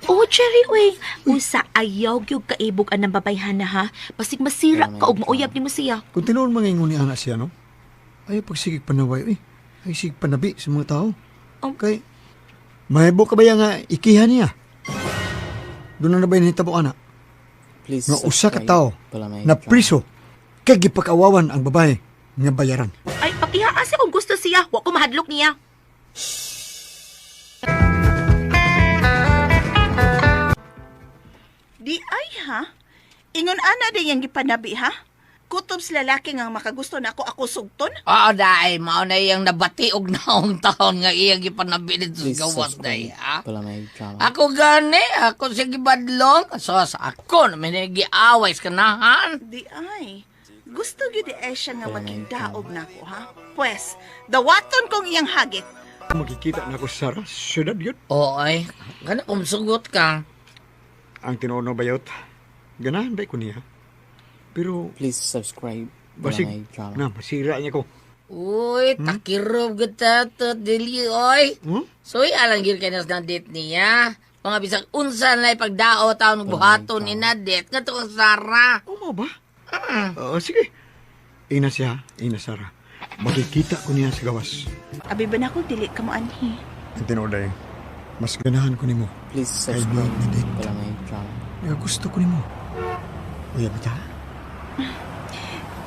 Oh, Jerry, uy. Usa ayaw gyud kaibog anang babayhana ha. Basig masira ka og mauyab nimo siya. Kung tinuon mga ingon ni anak siya, no? Ay, pagsigig panaway, ay, ay sig panabi sa mga tao. Oh. Kay, mahibo ka ba yan nga ikiha niya? Doon na na ba yung hitabo, anak? Please Nga usa ka subscribe. tao Palamay na drama. priso kay gipakawawan ang babae nga bayaran. Ay, pakihaa siya kung gusto siya. Wa ko mahadlok niya. Di ay, ha? Ingon ana din yung gipanabi, ha? Kutob sa lalaki nga makagusto na ako, ako sugton? Oo, day. Mao na iyang nabati og naong taon nga iyang gipanabi dito Please sa gawas, subscribe. day. Ha? Palamay drama. Ako gani, ako sa gibadlong. So, sa ako, na may giaway sa kanahan. Di ay. Gusto gyud di ay siya nga makigdaog nako, ha? Pwes, dawaton kong iyang hagit. Makikita na ako sa Sarah, syudad yun. Oo, ay. Gana kung sugot ka. Ang tinuon na bayot, ganahan ba ko niya? Pero, Please subscribe. basig, Palamay drama. na, masira niya ko. Uy, takirob gata to, dili, oy. Hmm? Soy, alang gyud kay nas date niya. Mga bisag unsa na ipagdao taon buhaton ni Nadet ngadto kang Sara. Oo ba? Oo, sige. Ina siya, ina Sarah. Makikita ko niya sa gawas. Abi ba nako dili ka mo anhi? Ang tinuod ay, mas ganahan ko nimo. Please Kay subscribe. Nadette. Palamay drama. Nga gusto ko nimo. Uya ba ta?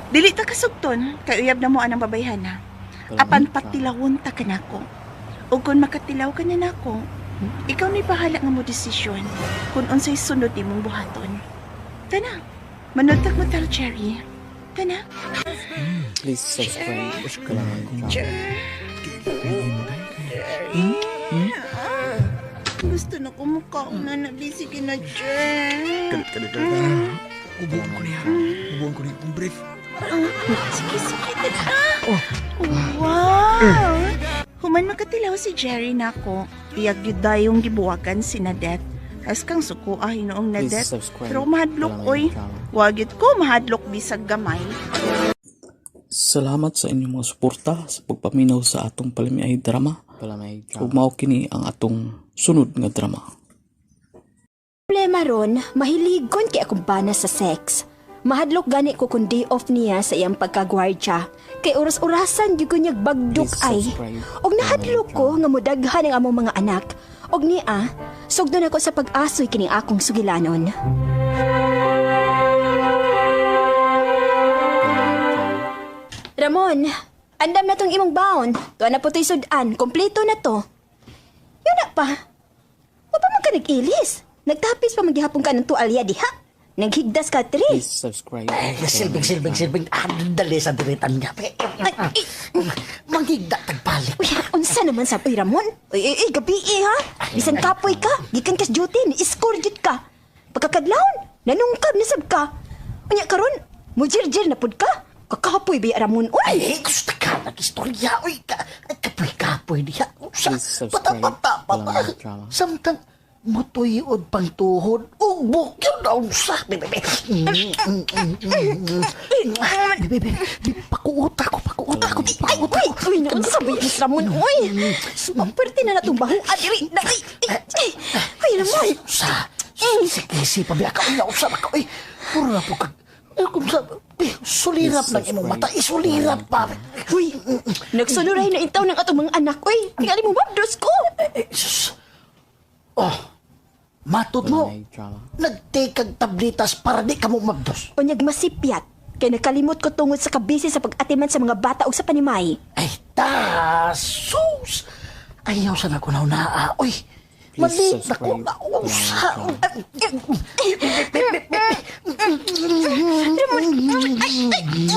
Dili ta kasugton kay uyab na mo anang babayhana. Palamay Apan drama. patilawon ta kanako. Ug kung makatilaw ka na nako, ikaw na'y bahala nga mo desisyon kung unsay sunod nimong buhaton. Tana, manuntak mo tal Cherry. Kana. Please subscribe. Palamay Drama. Gusto na ko mukhaon na na busy kina Jer. Kalit, kalit, kalit. Ubuon ko niya. Ubuon ko niya. Kung brief. Sige, sige, tara. Wow! Human makatilaw si Jerry nako. Iyag yun dayong gibuwagan si Nadette. As kang suko ah, hinoong Please Nadette. subscribe. Pero mahadlok, Palamay oy. Drama. Wagit ko, mahadlok bisag gamay. Salamat sa inyong mga suporta sa pagpaminaw sa atong palamiay drama. Palamay Drama. Ug mao kini ang atong sunod nga drama. Problema ron, mahiligon kay akong bana sa sex. Mahadlok gani ko kung day off niya sa iyang pagkagwardya. Kay oras-orasan gyud ko niyag bagdok Please ay. subscribe. Og nahadlok ko nga modaghan ang among mga anak. Og niya, sugdon ako sa pag-asoy kining akong sugilanon. Ramon, andam na tong imong baon. Tuwa na po to'y sudan. Kompleto na to. Yun na pa. Wa pa man ka nag-ilis. Nagtapis pa maghihapon ka ng tuwalya diha. Naghigdas ka, Tri. Please subscribe. Ay, silbing, silbing, silbing. Ah, dali sa diritan niya. Ay, ay, Manghigda tagbalik. uy, unsa naman sa uy, Ramon? Uy, uy, uy, gabi eh, ha? Bisan kapoy ka, gikan kas duty, ni-score jud ka. Pagkakadlawon, nanungkab nasab ka. Unya karon, mujirjir na pud ka. Kakapoy ba Ramon? Uy! Ay, gusto ka nag-istorya. Uy, ka, ay, kapoy-kapoy niya. Usa, Please subscribe. Bata, bata, bata. Palamay Drama. Samtang mutuyod pang tuhod. Ugbok yun na unsa. Bebe, bebe. Bebe, bebe. Pakuuta ko, pakuuta ko, Ay, pakuuta uy, ko. uy, naunsa ba yan, Ramon? Uy, pwerte na natong bahuan. Diri, na, ay, ay, ay, uy, Ramon. Sa, sige, pabiya ka. Unya, usa na ka. Uy, puro na po kag... Ay, kung sa... Eh, sulirap Please ng imong mata. subscribe. Isulirap pa. Uy, nagsunuray na intaw ng atong mga anak. Uy, tingali mo, mabdos ko. Eh, sus. Oh, matod mo. Palamay Drama. Nagtake kag tablitas para di ka mo mabdos. Unyag masipyat, kay nakalimot ko tungod sa kabisi sa pag-atiman sa mga bata o sa panimay. Ay, ta, sus! Ayaw sa na ko na naa. Uy, Please malit na ko subscribe. na usa. Ramon, ay,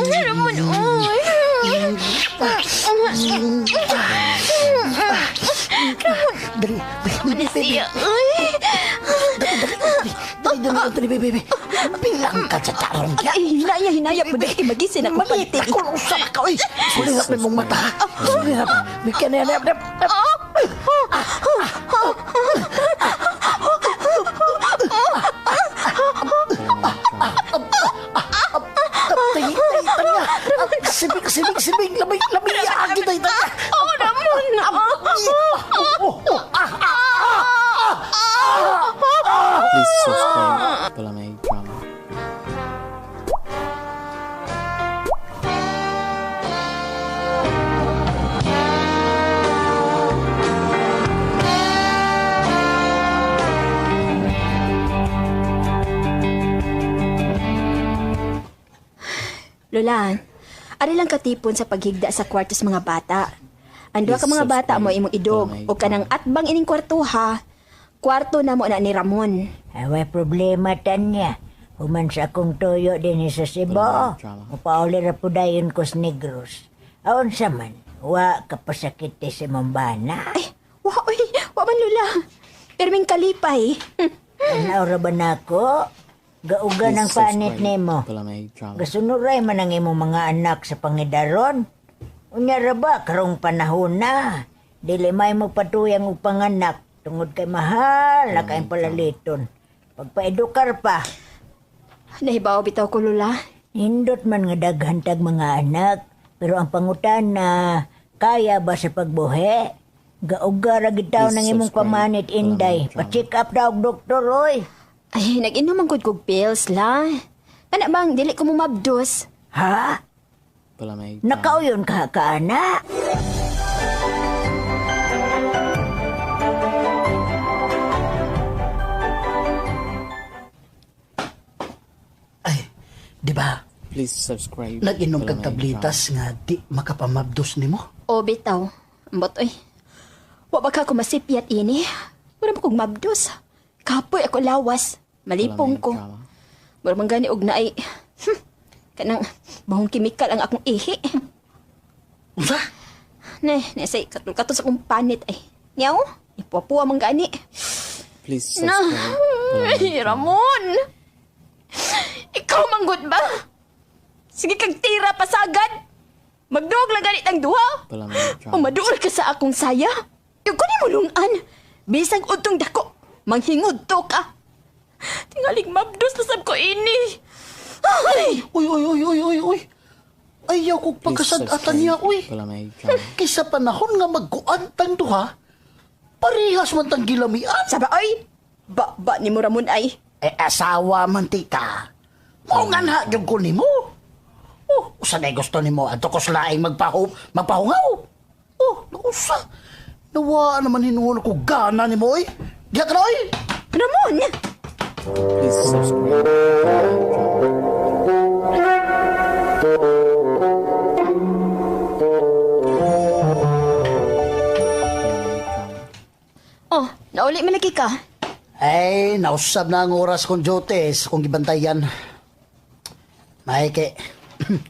ay, Ramon, uy. Dali, dali, dali, Siya, uy. dali, dali, dali, dali, baby. Bilang ka sa tarong ya. Ay, hinaya, hinaya po dahil magisin ako Malit pagti. na ko na usa ka. Uy, sulirap na mong mata. Sulirap. Bigyan na yan. Tayi, tayi, tanya. Sibing, sibing, sibing. Lamay, lamay. Agi, tayi, tanya. Oh, Ramon, Oh, oh, ah, ah, ah, ah. Please subscribe. Palamay Drama. Lola, ari lang katipon sa paghigda sa kwarto sa mga bata. Ang duha ka Please mga bata mo subscribe. imong idog Palamay o kanang atbang ining kwarto ha. Kwarto na mo na ni Ramon. Away problema tanya. Human sa akong tuyo din sa Cebu. Wala drama. Mupauli ra po dayon ko sa Negros. Aon sa man, wa kapasakit ti si Mambana. Ay, wa oy, wa man Lola. Perming kalipay. Tanaw ra ba nako? Gauga Please ng panit subscribe. nimo. Palamay Drama. Gasunuray man ang imong mga anak sa pangidaron. Unya ra ba karong panahon na. Dili may mo patuyang og panganak tungod kay mahal na kayong palaliton. Pagpaedukar pa, Nahibaw bitaw ko Lola. Nindot man nga daghan tag mga anak, pero ang pangutana, kaya ba sa pagbuhi? Gauga ra gitaw Please ng imong subscribe. pamanit inday. Walang drama. Pa-check up daw og doktor oy. Ay, nag-inom ang gud kog pills la. Kana bang dili ko mumabdos? Ha? Palamay Drama. Nakauyon ka ka ana? Ay, di ba? Please subscribe. Nag-inom kag Palamay tablitas nga di makapamabdos nimo. O bitaw. Ambot oy. Wa ba ka ko masipyat ini? Mura man kog mabdos. Kapoy ako lawas. Malipong Palamay ko. Drama. Mura man gani og naay. Kanang bahong kimikal ang akong ihi. Unsa? Ne, nesay katul-katul sa akong panit ay. Niyaw, ipuwa-puwa man gani. Please Na, subscribe. ay, Ramon. Ikaw manggod ba? Sige kag tira pasagad. Magduog lang ganit ang duha. Palamay O maduol ka sa akong saya. Yung kunin mo lungan. Bisag utong dako. Manghingod to ka. Tingalig mabdos na sab ko ini. Ay! Uy, uy, uy, uy, uy, uy. Ayaw kong pagkasad-atan niya, uy. Palamay Kaysa panahon nga magkuan tang duha, parehas man tang gilamian. Saba ay! Ba, ba ni mo Ramon ay. Eh, asawa man tita. Mao nga na yung ko nimo. Oh, usa na gusto nimo adto ko sa laing magpahungaw. Oh, nausa. Nawa naman hinuon ko gana nimo oy. Diha ka na oy. Ramon! Please subscribe. Oh, nauli man lagi ka. Ay, nausab na ang oras kong duty sa kong gibantayan. May kay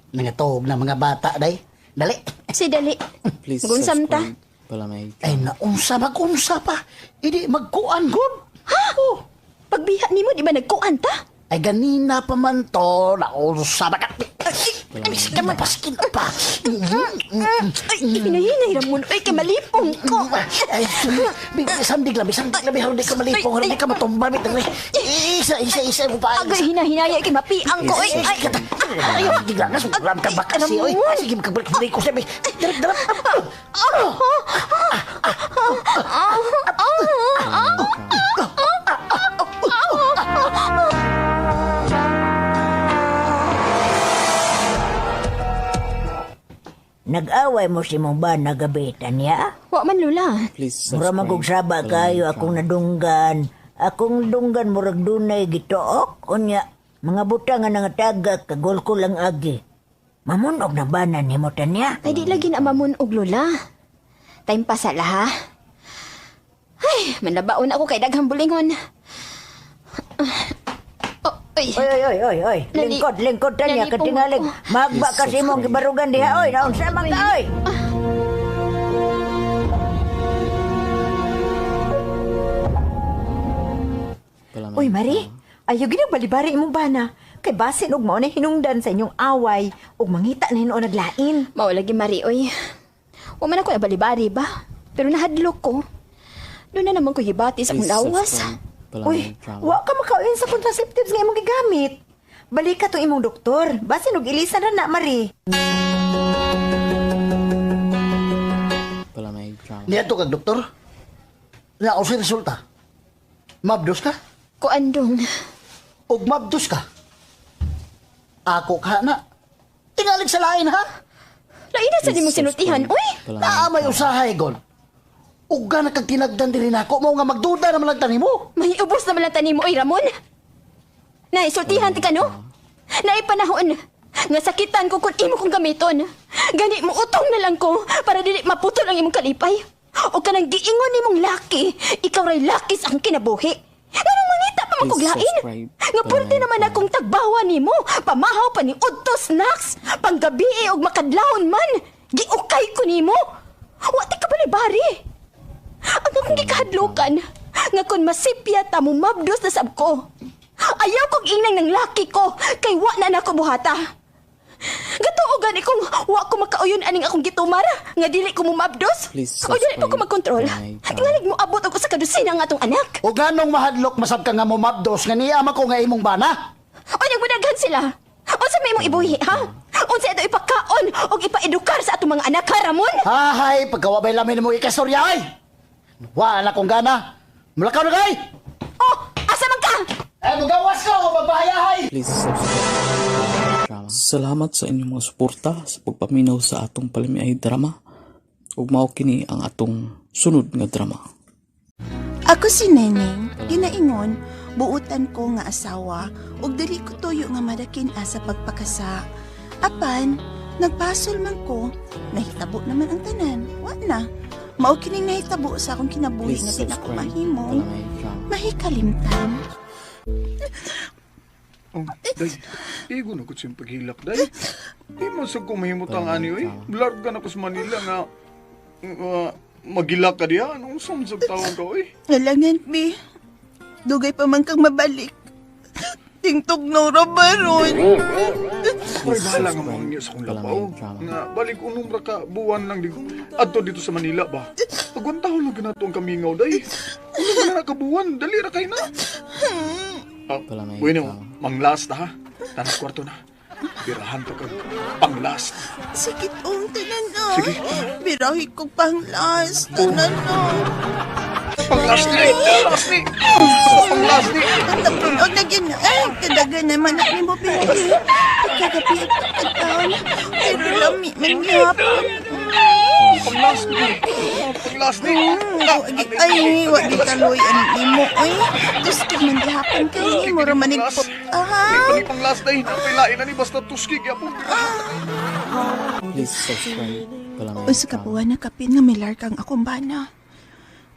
nangatuog na mga bata day. Dali. Si dali. Please Magunsam ta. subscribe. Palamay Ay, naunsa magunsa pa. Idi magkuan gud. Ha? Oh. Pagbiha nimo di ba nagkuan ta? Ay, ganina pa man to. Naunsa ba ka? Ay, sige, mapaskin pa. Ay, hinahinay Ramon. Ay, kay malipong ko. Ay, sandig lang, sandig lang. Haron di ka malipong, haron di ka matumba. Isa, isa, isa mo pa. Agay, hinahinaya kay mapiang ko. Ay, ay. Ay, sige lang, nasulam ka ba kasi? Oy, sige, makabalik-balik ko sabi. Darap, darap. Nag-away mo si mong bana gabi, Tanya? Wa man lula. Please Mura subscribe. magugsaba kayo akong nadunggan. Akong dunggan murag dunay gituok. Unya, mga butang nga nangatagak, kagulkol ang agi. Mamunog na bana ni mo, Tanya? Ay, di lagi na mamunog lula. Time pa sala ha. Ay, manlabaon ako kay daghang bulingon. Oh, ay. Oy, oy, oy, oy, oy. Lingkod, lingkod, Tanya, Nalipong katingalig. ako. Magba kasi mong gibarugan diha, oy. Naunsa man ka, oy. Palamay Uy, Mari, ayaw ginagbalibari imong bana. Kay basin og mao na hinungdan sa inyong away ug mangita na hinuon naglain. Mao lagi Mari oy. Wa man ako nabalibari ba? Pero nahadlok ko. Doon na naman ko gibati sa akong Please lawas. subscribe. Uy, Palamay Drama. wa ka makauyon sa contraceptives nga imong gigamit. Balik ka tong imong doktor. Basin og ilisan ra na, Mari. Palamay Drama. Niya to kag doktor. Nya unsay resulta? Mabdos ka? Kuandong. Og mabdos ka? Ako ka na. Tingalig sa lain ha? Lain na sa nimong sinultihan, oy. Naa may usahay gon. Uga na kag tinagdan diri nako mao nga magduda naman lang tani mo. May ubos naman lang tanim mo, oy Ramon. Nay, sultihan ti ka no? Nay panahon nga sakitan ko kung imo kong gamiton. Gani mo utong na lang ko para dili maputol ang imong kalipay. O kanang giingon nimong laki, ikaw ray laki sa akong kinabuhi. Nganong mangita pa man kog Please lain? subscribe. Nga pwerte naman akong tagbawa nimo, pamahaw pa ni udto snacks, panggabi og makadlawon man. Giukay ko nimo. Wa ti ka balibari. Ang akong gikahadlukan, nga kun masipya ta mo mabdos na sab ko. Ayaw kong inang ng laki ko, kay wa na nako buhata. Gatuo gani kung wa ko makauyon aning akong gitumara, nga dili ko mumabdos. Please O dili pa ko subscribe. magkontrol. Palamay Drama. Tingalig mo abot og usa ka dosina nga atong anak. O ganong mahadlok masab ka nga mo mabdos nga niya ko nga imong bana. O nagmudaghan sila. Unsa may imong ibuhi, ha? Unsa ito ipakaon og ipaedukar sa atong mga anak, ha, Ramon? Hahay, pagkawabay lamin mo ikastorya ay. Wa na kong gana. Mulakaw na kay. Oh, asa man ka? Ay, mugawas ka o magbahayahay. Please subscribe. Drama. Salamat sa inyong mga suporta sa pagpaminaw sa atong palamiay drama. Ug mao kini ang atong sunod nga drama. Ako si Neneng, ginaingon, buutan ko nga asawa ug dili ko tuyo nga madakin asa pagpakasa. Apan, nagpasol man ko, nahitabo naman ang tanan. Wa na. Mao kining nahitabo sa akong kinabuhi Please nga di na ko subscribe. mahimong Palamay Drama. mahikalimtan. Oh, day. Igo na ko siyang paghilak, day. Di mo sa kumahimutang ani, oy. Larga na ko sa Manila nga magilak ka diha. Anong sumsag taon ka, oy? Alangan, bi. Dugay pa man kang mabalik. Tingtog na ra baron. Ay, bahala nga mga sa kong labaw. Nga, balik unom ra ka, buwan lang di. Adto dito sa Manila ba? Pagwantahon lang ginato ang kamingaw, day. Unom na ka buwan, dali ra kay na. Bueno, mang last na ha. Tanas kwarto na. Birahan to kag pang last. Sakit ong tanan na. Sige. Birahi ko pang last. Tanan na. Pang last ni! Last ni! Pang last ni! Og nagyan ay kadagan naman na nimo birahi. Kagabi taon. Pero lami man gihapon. Pang last ni! Pang last ni! Ay, wa di kaloy ang imo oy. Tuskig man gihapon kay imo ra manig pop. Aha. Pang last day, napailain na ni basta tuskig yapon. Please subscribe. Usa ka buwan na kapin nga milarkang akong bana.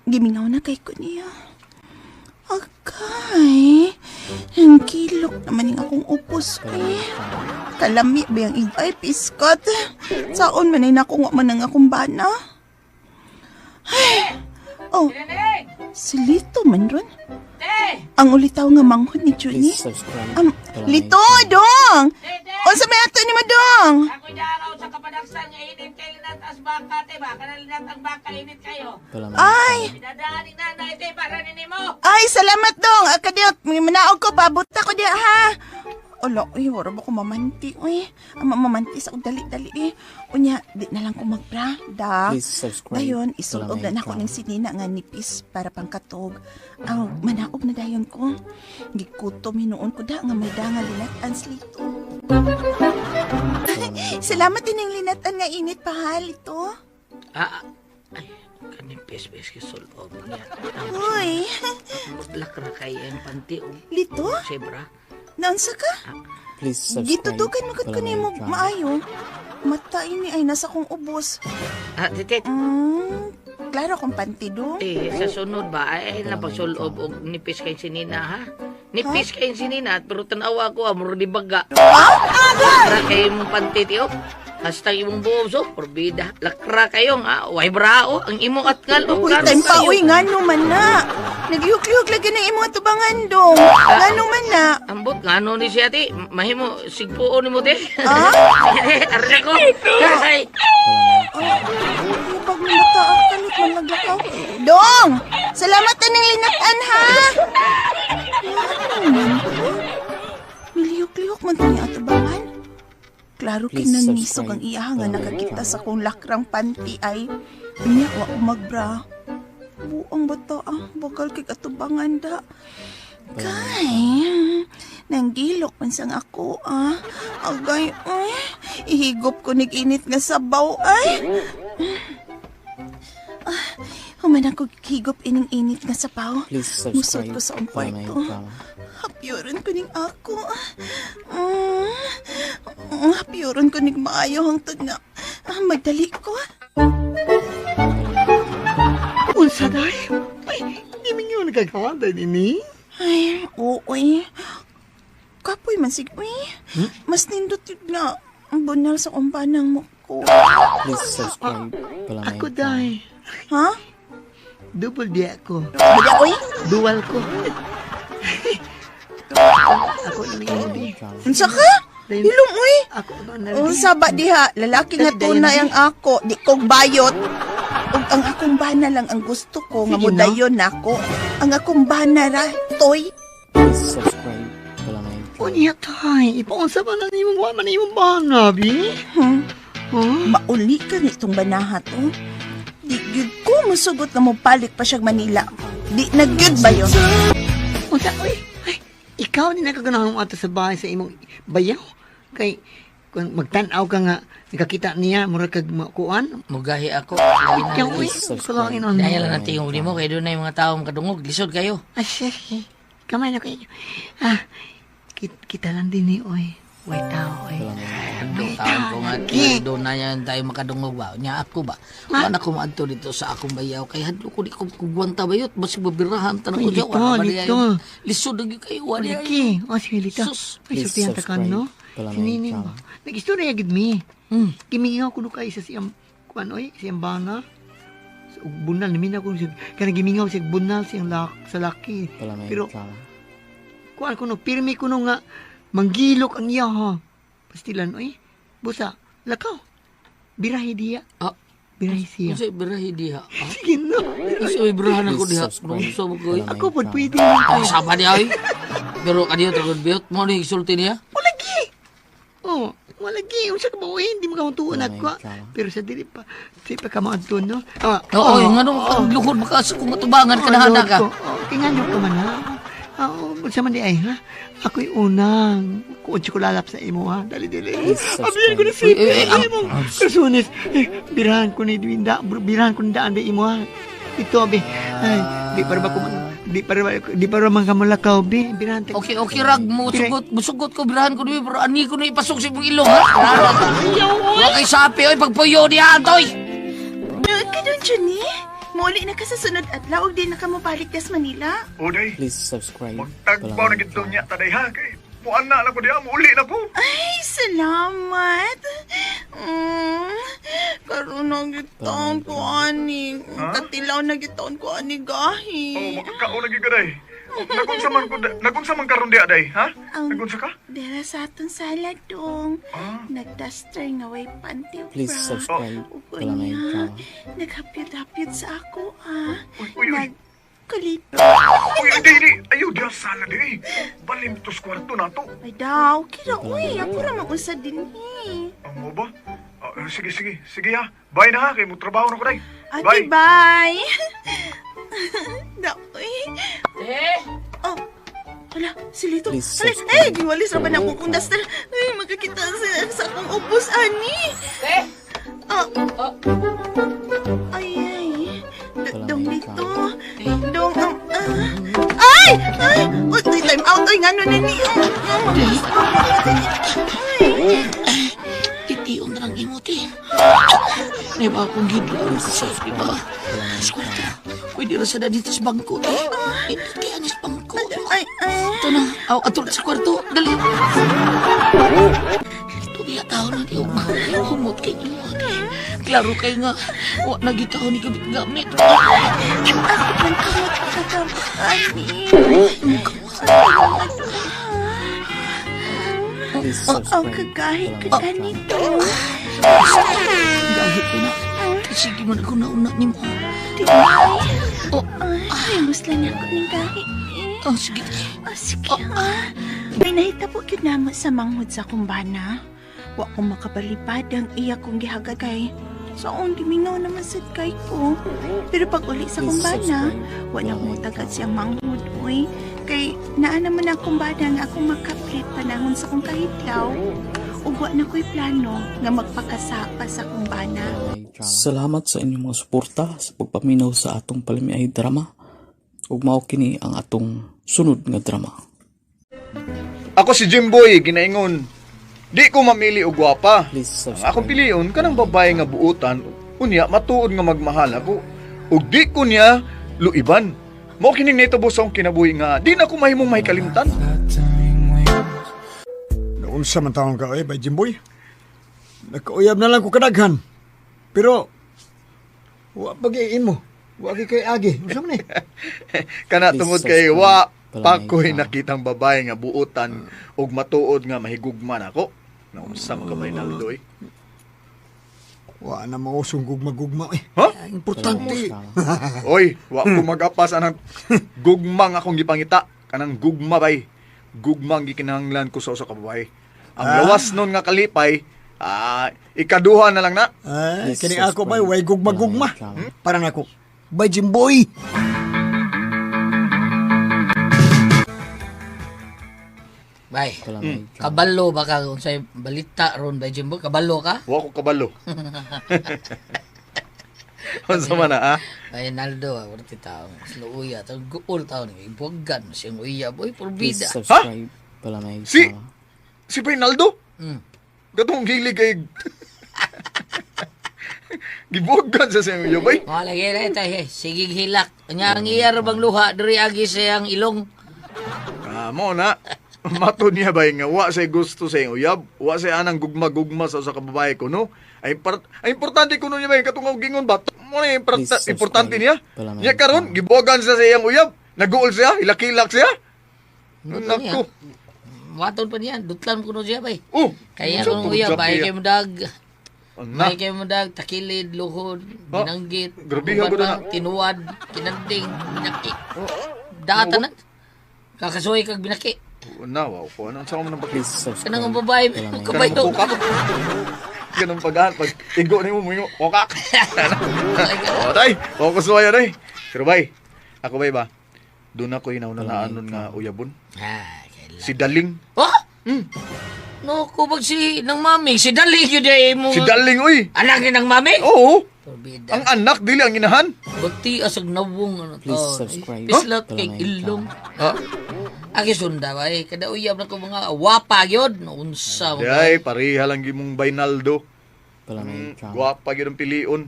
Gimingaw na kay ko niya. Agay, ang kilok naman yung akong upos eh. Kalami ba yung igay, piskot. Saon man ay nakunga man ang akong bana. Ay, oh, si Lito man ron. Ang ulitaw nga manghod ni Junie. Please subscribe. Lito, dong! Unsa may ato ni mo, dong? Ako daraw sa kapadaksan nga init kay linat as baka te ba kana linat ang baka init kayo. Ay! Pinadaan ni nanay te para nimo. Ay, salamat dong. Akadiyot, manaog ko, pabuta ko diya, ha? Olo, uy, wala ba ko mamanti, uy. Ang mamanti sa kong dali-dali, eh. Unya, di na lang ko magbra, da. Please subscribe. Dayon, isulob na nako ng sinina nga nipis para pangkatog. Ang manaog na dayon ko. Gikutom hinuon ko da nga may da nga linatan slito. Salamat din ang linatan nga init pahal ito. Ay, kanipis bes kay sulob niya. Uy, Mutlak ra kay ang panty og Lito? Sebra. Naunsa ka? Please subscribe. Gitutukan mo ko nimo maayo. Mata ini ay nasa kong ubos. Ah, titit. Klaro kong panty do. Eh, sa sunod ba ay napagsulob og nipis kay sinina ha? Nipis kay sinina pero tan-awa ko amro di baga. Lakra kay imong panty tiyo. Hasta imong buob so porbida. Lakra kayo nga way brao ang imong atngal og Uy, time pa, uy, ngano man na. Naglihok-lihok lagi ng imong atubangan dong. Ngano man na. Ambot ngano ni siya ti. Mahimo sigpuon nimo ti. Ah? Arre ko. Kay. Lubag ng mata, kalit man naglakaw. Dong! Salamat ng linatan, ha? Ngano man to? Nilihok-lihok man to ni atubangan. Klaro Please kinangisog ang subscribe. iya nga nakakita sa kong lakrang panty ay. Unya, wa ko magbra. Buong bata ah, bagal kay atubangan da. Kay, nanggilok man sang ako ah. Agay, ay, ihigop ko nig init nga sabaw ay. Ah, human ako higop ining init nga sabaw. Please Musod subscribe. ko sa akong kwarto. Hapyoron ko ning ako. Hapyoron ko ning maayo hangtod nga magdali ko. Unsa day? Ay, di man yun nagkakawanday nini. Ay, oo eh. Kapoy man sig uy. Mas nindot yun nga ang bunal sa kumpanang mo ko. Please subscribe. Ako day. Ha? Double di ako. Bada oy? Dual ko. Ako na hindi. Unsa ka? Hilom uy. Ako na Unsa ba diha? Lalaki nga tunay ang ako, di kog bayot. Ug ang akong bana lang ang gusto ko nga Sige, no? modayon nako. Ang akong bana ra, toy. Please subscribe. Unya tay, ipaunsa ba na nimong wa man imong bana, bi? Mauli ka nitong banaha to. Di gyud ko musugot na mobalik pa siyag Manila. Di na gyud ba yun? Unsa oy? Ay, ikaw ni nakaganahan mo ato sa bahay sa imong bayaw. Kay kung magtan-aw ka nga nakakita niya mura kag makuan. Mugahi ako. Ikaw uy, kalangin on. Dahil lang natin yung mo kay doon na yung mga tao makadungog. Lisod kayo. Ay, sige. Kamay na kayo. Ah, kita lang din ni oy. Way tao ay. Taon ko nga, doon na yan tayo makadungog ba? Nya ako ba? Wala ko maadto dito sa akong bayaw. Kay hadlo ko di ko kugwanta bayot. Basig babirahan tanong ko Ay, siya. lito, Wala ba lito. Lisod na gyud kayo. Wala Lagi. O, sige, lito. Sus. Ay, Please sultihan ta ka, no? subscribe. Si Nining ba? Nag-istorya gid mi. Gimingaw kuno kay sa siyang, kuan oy, siyang bana. Sa ug bunal, namin ako. Kaya gimingaw siya bunal siyang lak, sa laki. Pero, kuan kuno, pirmi kuno nga, manggilok ang iya ha. Pastilan, oy. Busa, lakaw. Birahi diya. Ah. Birahi siya. Unsay birahi diha? Ah? Sige no. Unsay birahan ako Please diha? subscribe. Unsa mo ko? Ako pod pwede. Ay, sama niya oy. Pero kaniyo tagod biyot mo ni isulti niya. Oh, walagi. Unsa ka ba oy, hindi mo kauntuon ako. Pero sa dili pa, di pa ka maadto, no? Ah, Oo, yung ano, ang luhod maka sa kung matubangan ka na hana ka. Oh, tingnan ka man ha. Ah, oh, unsa man di ay ha? Ako'y unang kuon lalap sa imo ha. Dali dali. Abiyan ko na si Eh, eh, eh, imong kasunis. Eh, birahan ko ni Dwinda, birahan ko ni daan ba imo ha. Ito be. Ay, di para ba ko di para man kamulakaw be. Birahan ta. Okay, okay, rag, musugot, musugot ko, birahan ko niyo, pero ani ko na ipasok sa imong ilong, ha? Wa kay sapi, oy, pagpuyo niya, antoy! Kadon, Johnny? Muuli na ka sa sunod adlaw ug di na ka mobalik des Manila. O day, Please subscribe. tagpaw na gid niya taday ha kay muan na lang ko diha, muuli na ko. Ay, salamat. Karon na gitaon ko ani. Katilaw na gitaon ko ani gahi. Oh, makakaon na gid ka day. Nagunsa man ko nagunsa man karon diha day, ha? Nagunsa ka? Dera sa aton salad dong. Nagduster nga way panty Please bra. subscribe. Ug Palamay unya, Drama. Naghapyot-hapyot sa ako ah. Uy, uy. Nagkulit. Uy, day, day. Ayaw diha sala day. Balim tos kwarto na to. Ay daw, kira uy, ako ra mag-usa dinhi. Amo ba? Ah, sige, sige. Sige ha. Bye na ha. Kay mo trabaho na ko day. Okay, bye. Daw, uy. Eh? Oh, hala, si Lito. Please Hala, subscribe. ay, giwalis ra ba na akong duster? Ay, magkakita sa akong ubos, ani. Eh? Oh. Ay, ay. Dong Lito. Dong, ay! Ay! Uy, uy, time out. Ay, ngano na ni. Titiyon na lang imo, te. May ba akong gidlaw sa di ba? Sa kwarto. Pwede ra sa dito sa bangko, te. Hindi kaya nga sa bangko. Ay, ay. Ito na. Aw, ato na sa kwarto. Dali. Ito niya tao na di humot kay imo, te. Klaro kay nga, wa na gitaw ni gamit gamit. Ako man kamot kagamit, ani. Please Oh, subscribe. kagahi ka ganito. Gahi ko na. Sige man ako nauna ni mo. Oh. Ay, muslan ako ning gahi. Oh, sige. Oh, sige ah. May nahitabo gyud namo sa manghod sa kumbana. Wa ko makabalibad ang iya kong gihagad kay. So, on gimingaw naman sad kay ko. Pero pag uli sa Please kumbana, subscribe. wa na ko tagad siyang manghod uy. Kay naa naman ang kumbana nga akong makaplit panahon sa akong kahidlaw. Ug wa na ko'y plano nga magpakasapa sa kumbana. Salamat sa inyong mga suporta sa pagpaminaw sa atong palamiay drama. Ug mao kini ang atong sunod nga drama. Ako si Jimboy, ginaingon. Di ko mamili og gwapa. Please Ang subscribe. akong pilion kanang babae nga buutan, unya matuod nga magmahal ako. Ug di ko niya luiban. Mao kining nahitabo sa akong kinabuhi nga di na ko mahimong mahikalimtan. Naunsa man taon ka, eh, bay Jimboy. Nakauyab na lang ko kadaghan. Pero, wa pag mo. Wa kay kay agi. Unsa man eh? Kana Please tungod kay subscribe. wa pa Palamay ko'y Drama. nakitang babae nga buutan ug matuod nga mahigugma nako. Naunsa man ka ba Naldo eh? Wa na mausong gugma-gugma eh. Ha? Importante. Oy, wa ko magapas anang gugma nga akong gipangita. Kanang gugma bay. Gugma ang gikinahanglan ko sa usa ka babae. Ang lawas nun nga kalipay, ikaduha na lang na. Ay, Please kini ako bay, subscribe. way gugma-gugma. Palamay Drama. Parang ako, bay Jimboy. Bay, Palamay Drama. kabalo ba ka kung sa'yo balita ron bay Jimbo? Kabalo ka? Wa ko kabalo. Unsa man na, ah? Ay, Naldo, ah, wala ti tao. Mas luuya. Tao, guol tao. Ibuwagan. Siyang uya, boy, Please purbida. subscribe. Palamay Si Drama. Si Reynaldo? Katong hilig kay gibuwagan sa siyang uyab ay. Wala lagi na ito eh. Sige hilak. Nya ang iyar bang luha diri agi siyang ilong. Ah, mo na. Mato niya ba nga wa say gusto sa iyang uyab, wa say anang gugma-gugma sa usa ka babae ko no. Ay, ay importante kuno niya ba katong gingon ba? Mo na importante niya. Niya karon gibuwagan siya sa iyang uyab, naguol siya, hilak-hilak siya. Nako. Waton pa niya, dutlan kuno siya bay. Oh, kaya unsa kuno tong uyab jack bay niya? kay mudag. Na. Bay kay mudag takilid, luhod, binanggit, grabe, uban ha, pa, tinuwad, kinanding, binaki. Data na. Kakasuhay kag binaki. Na, wow ko. Ano sa man ang bakit? Kanang ang babae, kabayo. Ganun pag pag igo nimo mo kokak. Oh, tay, ko suway day. Pero bay, ako bay ba? Doon ako inaunanaanon nga uyabon. Ah, si Daling. Oh? No, kubag si nang mami, si Daling yun ay mo. Si Daling oy. Anak ni nang mami? Oo. Ang anak dili ang inahan. Bagti asag nawong ano to. Please subscribe. Pislat kay ilong. Ha? Aki sunda bay, kada uyab na ko mga wapa gyud, unsa mo. Day, pareha lang gimong Baynaldo. Gwapa gyud ang pilion.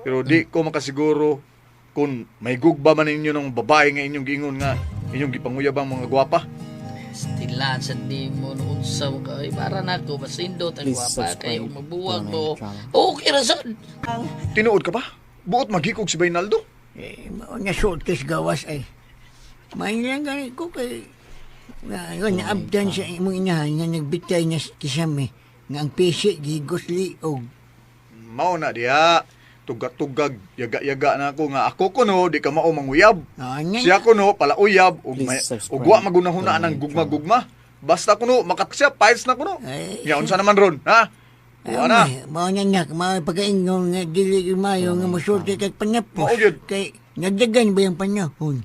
Pero di ko makasiguro kung may gugba man ninyo ng babae nga inyong giingon nga inyong gipanguyab ang mga gwapa. Stila sa di mo no, unsa mo kay para nako basindot ang Please gwapa kay subscribe. magbuwag mo. Okay ra sad. Tinuod ka ba? Buot maghikog si Baynaldo? Eh, mao nga sultis gawas ay. May lang gani ko kay nga yun, naabdan sa imong inahan nga nagbitay na kisame nga ang pisi gigos liog. Mao na diha. Tugag-tugag, yaga-yaga na ako nga ako kuno di ka mao manguyab. Siya kuno palauyab ug may ug wa magunahuna ang gugma-gugma. Basta kuno makatsya piles na kuno. Nya unsa naman ron, ha? Wa na. Mao na nak, mao pagaingon nga dili gyud maayo nga mosulti kag panapos. Kay nagdagan ba yung panahon?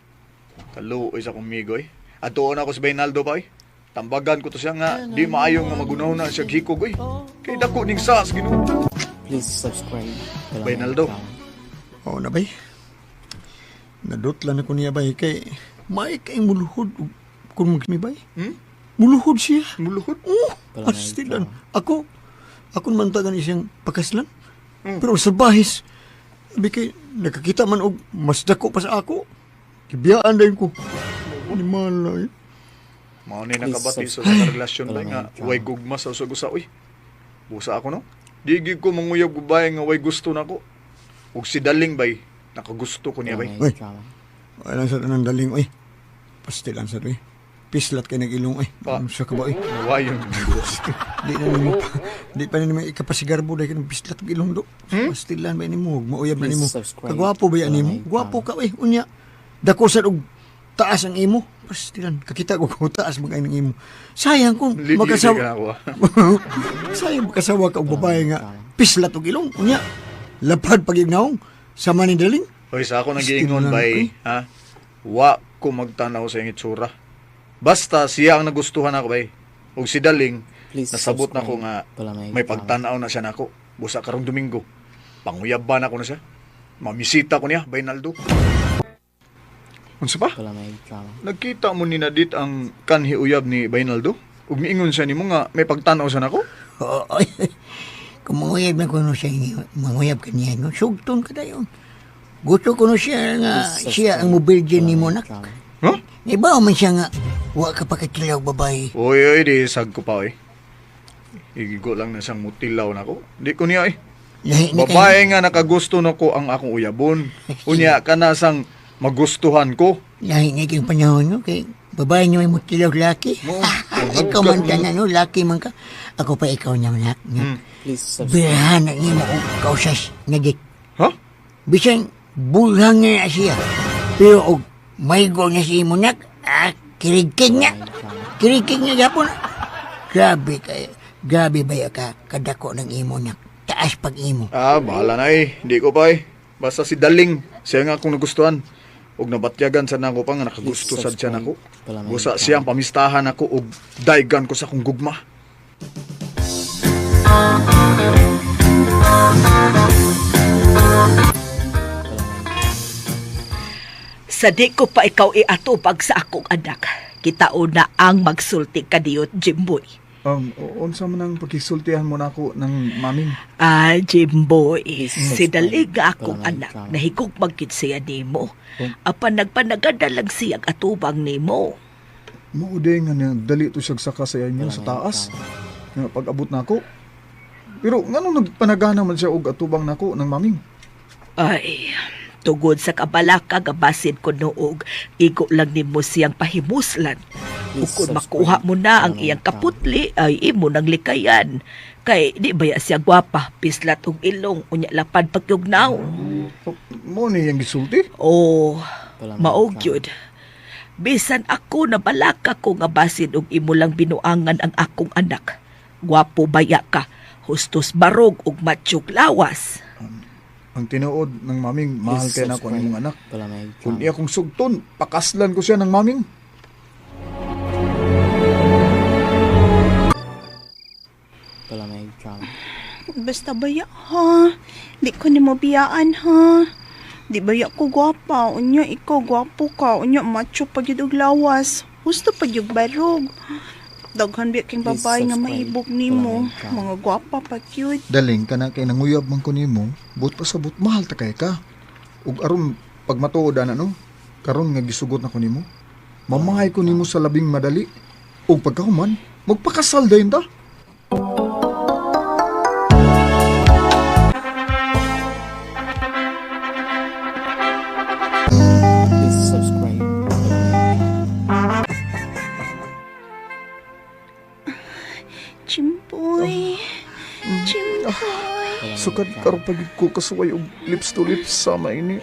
Kaluoy sa akong migo eh. Atuon ako si Baynaldo pa eh. Tambagan ko to siya nga di maayo nga magunahuna siya hikog eh. Kay dako ning sas Ginoo. Please subscribe. Baynaldo. Oo na bay. Nadutlan ako niya bay kay may kay muluhod og kung magmi bay. Hmm? Muluhod siya. Muluhod? Oo. Pastilan. Ako ako man tagan isang pakaslan. Pero sa bahis abi kay nakakita man og mas dako pa sa ako. Gibiyaan dayon ko. Ni malay. Mao ni nakabati sa sa relasyon bay nga way gugma sa usag usa oy. Busa ako no. Di gyud ko manguyab og babae nga way gusto nako. Ug si Daling bay nakagusto ko niya bay. Uy. Wala sa tanang daling oy. Pastilan sa oy. Pislat kay nag-ilong oy. Sa ka ba oy? Wayon. Di na nimo di pa nimo ikapasigarbo dahil kanang pislat og ilong do. Pastilan ba nimo mauyab na Please nimo. subscribe. Kagwapo ba yan nimo? Gwapo ka oy. Unya. Dako sad og taas ang imo. Pastilan kakita ko kung taas magay ng imo. Sayang kung Lili makasawa. ka na ako. ah. Sayang makasawa ka og babae nga pislat og ilong. Unya. Lapad pag ignaong sama ni daling. Hoy, sa ako nagiingon bay, ha? Wa ko magtanaw sa iyang itsura. Basta siya ang nagustuhan ako bay. Ug si Daling, Please nasabot na ko nga may pagtanaw na siya nako. Busa karong Domingo. Panguyab ba na ko na siya? Mamisita ko niya, Baynaldo. Unsa pa? Nagkita mo ni Nadit ang kanhi uyab ni Baynaldo? Ug miingon siya nimo nga may pagtanaw siya nako? Oo. Kung manguyab na kuno sa inyo, manguyab ka niya, no? Sugton ka dayon. Gusto ko no siya nga, siya ang mobilgin ni mo, nak. Huh? Iba man siya nga, wa ka pa katilaw babae. Oy, oy, di sag ko pa, oy. Igigo lang na siyang mutilaw nako. Di ko niya, eh. Lahi na Babae nga nakagusto nako ang akong uyabon. Unya ka na sang magustuhan ko. Lahi na kayong panahon, no? Kay babae niyo may mutilaw laki. Ikaw man ka na, no? Laki man ka. Ako pa ikaw na, nak. Please subscribe. Birahan na nimo og kausas nga dik. Ha? Bisan bulhang na siya. Pero og maigo na si imo nak, ah, kirigkig niya. Kirigkig niya gapon. Grabe kay grabe ba ka kadako ng imo nak. Taas pag imo. Ah, bahala na eh. Hindi ko pa eh. Basta si Daling, siya nga akong nagustuhan. Ug nabatyagan sa nako pa nga nakagusto sad siya nako. Busa siya ang pamistahan ako ug daygan ko sa akong gugma. Sa di ko pa ikaw iatubag sa akong anak. Kita na ang magsulti kadiyot, Jimboy. Unsa man ang pagkisultihan mo nako ng maming? Ah, Jimboy, si Dalig nga akong anak, nahigugmag gid siya nimo. Apan nagpanagada lang siya atubang nimo. Mao day nga niya, dali to siyag saka sa inyo sa taas. Nga pag-abot nako. Pero ngano nagpanagana man siya og atubang nako ng maming? Ay, tugod sa kabalaka gabasin ko noog, igo lang nimo siyang pahimuslan. Ug kung makuha mo na ang iyang kaputli, ay imo nang likayan. Kay di baya siya gwapa, pislat og ilong, unya lapad pagyugnaw. Mo ni iyang gisulti? Oo, mao gyud. Bisan ako na balaka ko nga basin og imo lang binuangan ang akong anak. Gwapo baya ka, hustos barog ug matsyog lawas. Ang tinuod ng maming, mahal kay nako ang imong anak. Kung iya kong sugton, pakaslan ko siya ng maming. Basta baya ha. Di ko nimo biyaan ha. Di baya ko gwapa. Unya ikaw gwapo ka. Unya macho pa gyud og lawas. Husto pa gyud barog. Daghan biya king babae nga maibog nimo. Mga gwapa pa gyud. Daling ka na kay nanguyab man ko nimo, but pasabot mahal ta kay ka. Ug aron pag matuod ana no, karon nga gisugot na ko nimo. Mamahay ko nimo sa labing madali. Ug pagkahuman, magpakasal dayon ta. Please subscribe. Chimboy. Chimboy. Sukad karon pag ko kasuway og lips to lips sama ini.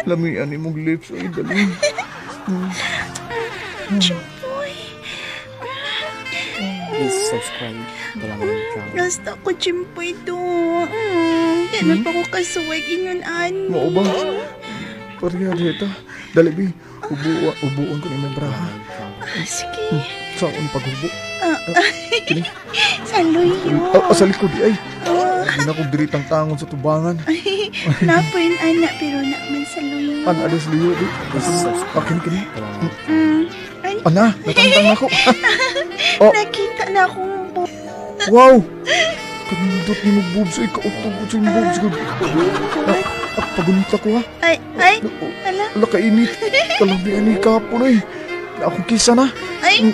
Lamian imong lips ay daling. Chimboy. Please subscribe. Gusto ko Chimboy do. Ganun pa ko kasuway ingon ani. Mao ba? Pareha dito. Dali bi, ubuon ko nimong braha. Sige. Sa akong paghubo. Kini. Sa luyo. Sa likod ay. Hindi na kong diritang tangon sa tubangan. Napoy anak pero na man sa luyo. Ana alis luyo di. Kini kini. Ay. Ana, natangtang na ko. Oh. Nakita na akong Wow! Kanindot ni mo boobs ay kautog ko sa imong boobs. Pagunita ko ha. Ay, ay, ala. Ala kainit. Kalami ani kapon ay. Akong kisa na. Ay.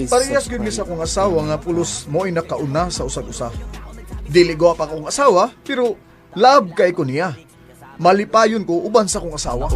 Parehas gyud mi sa akong asawa nga pulos mo'y nakauna sa usag-usa. Dili gwapa akong asawa, pero love kay ko niya. Malipayon ko uban sa akong asawa.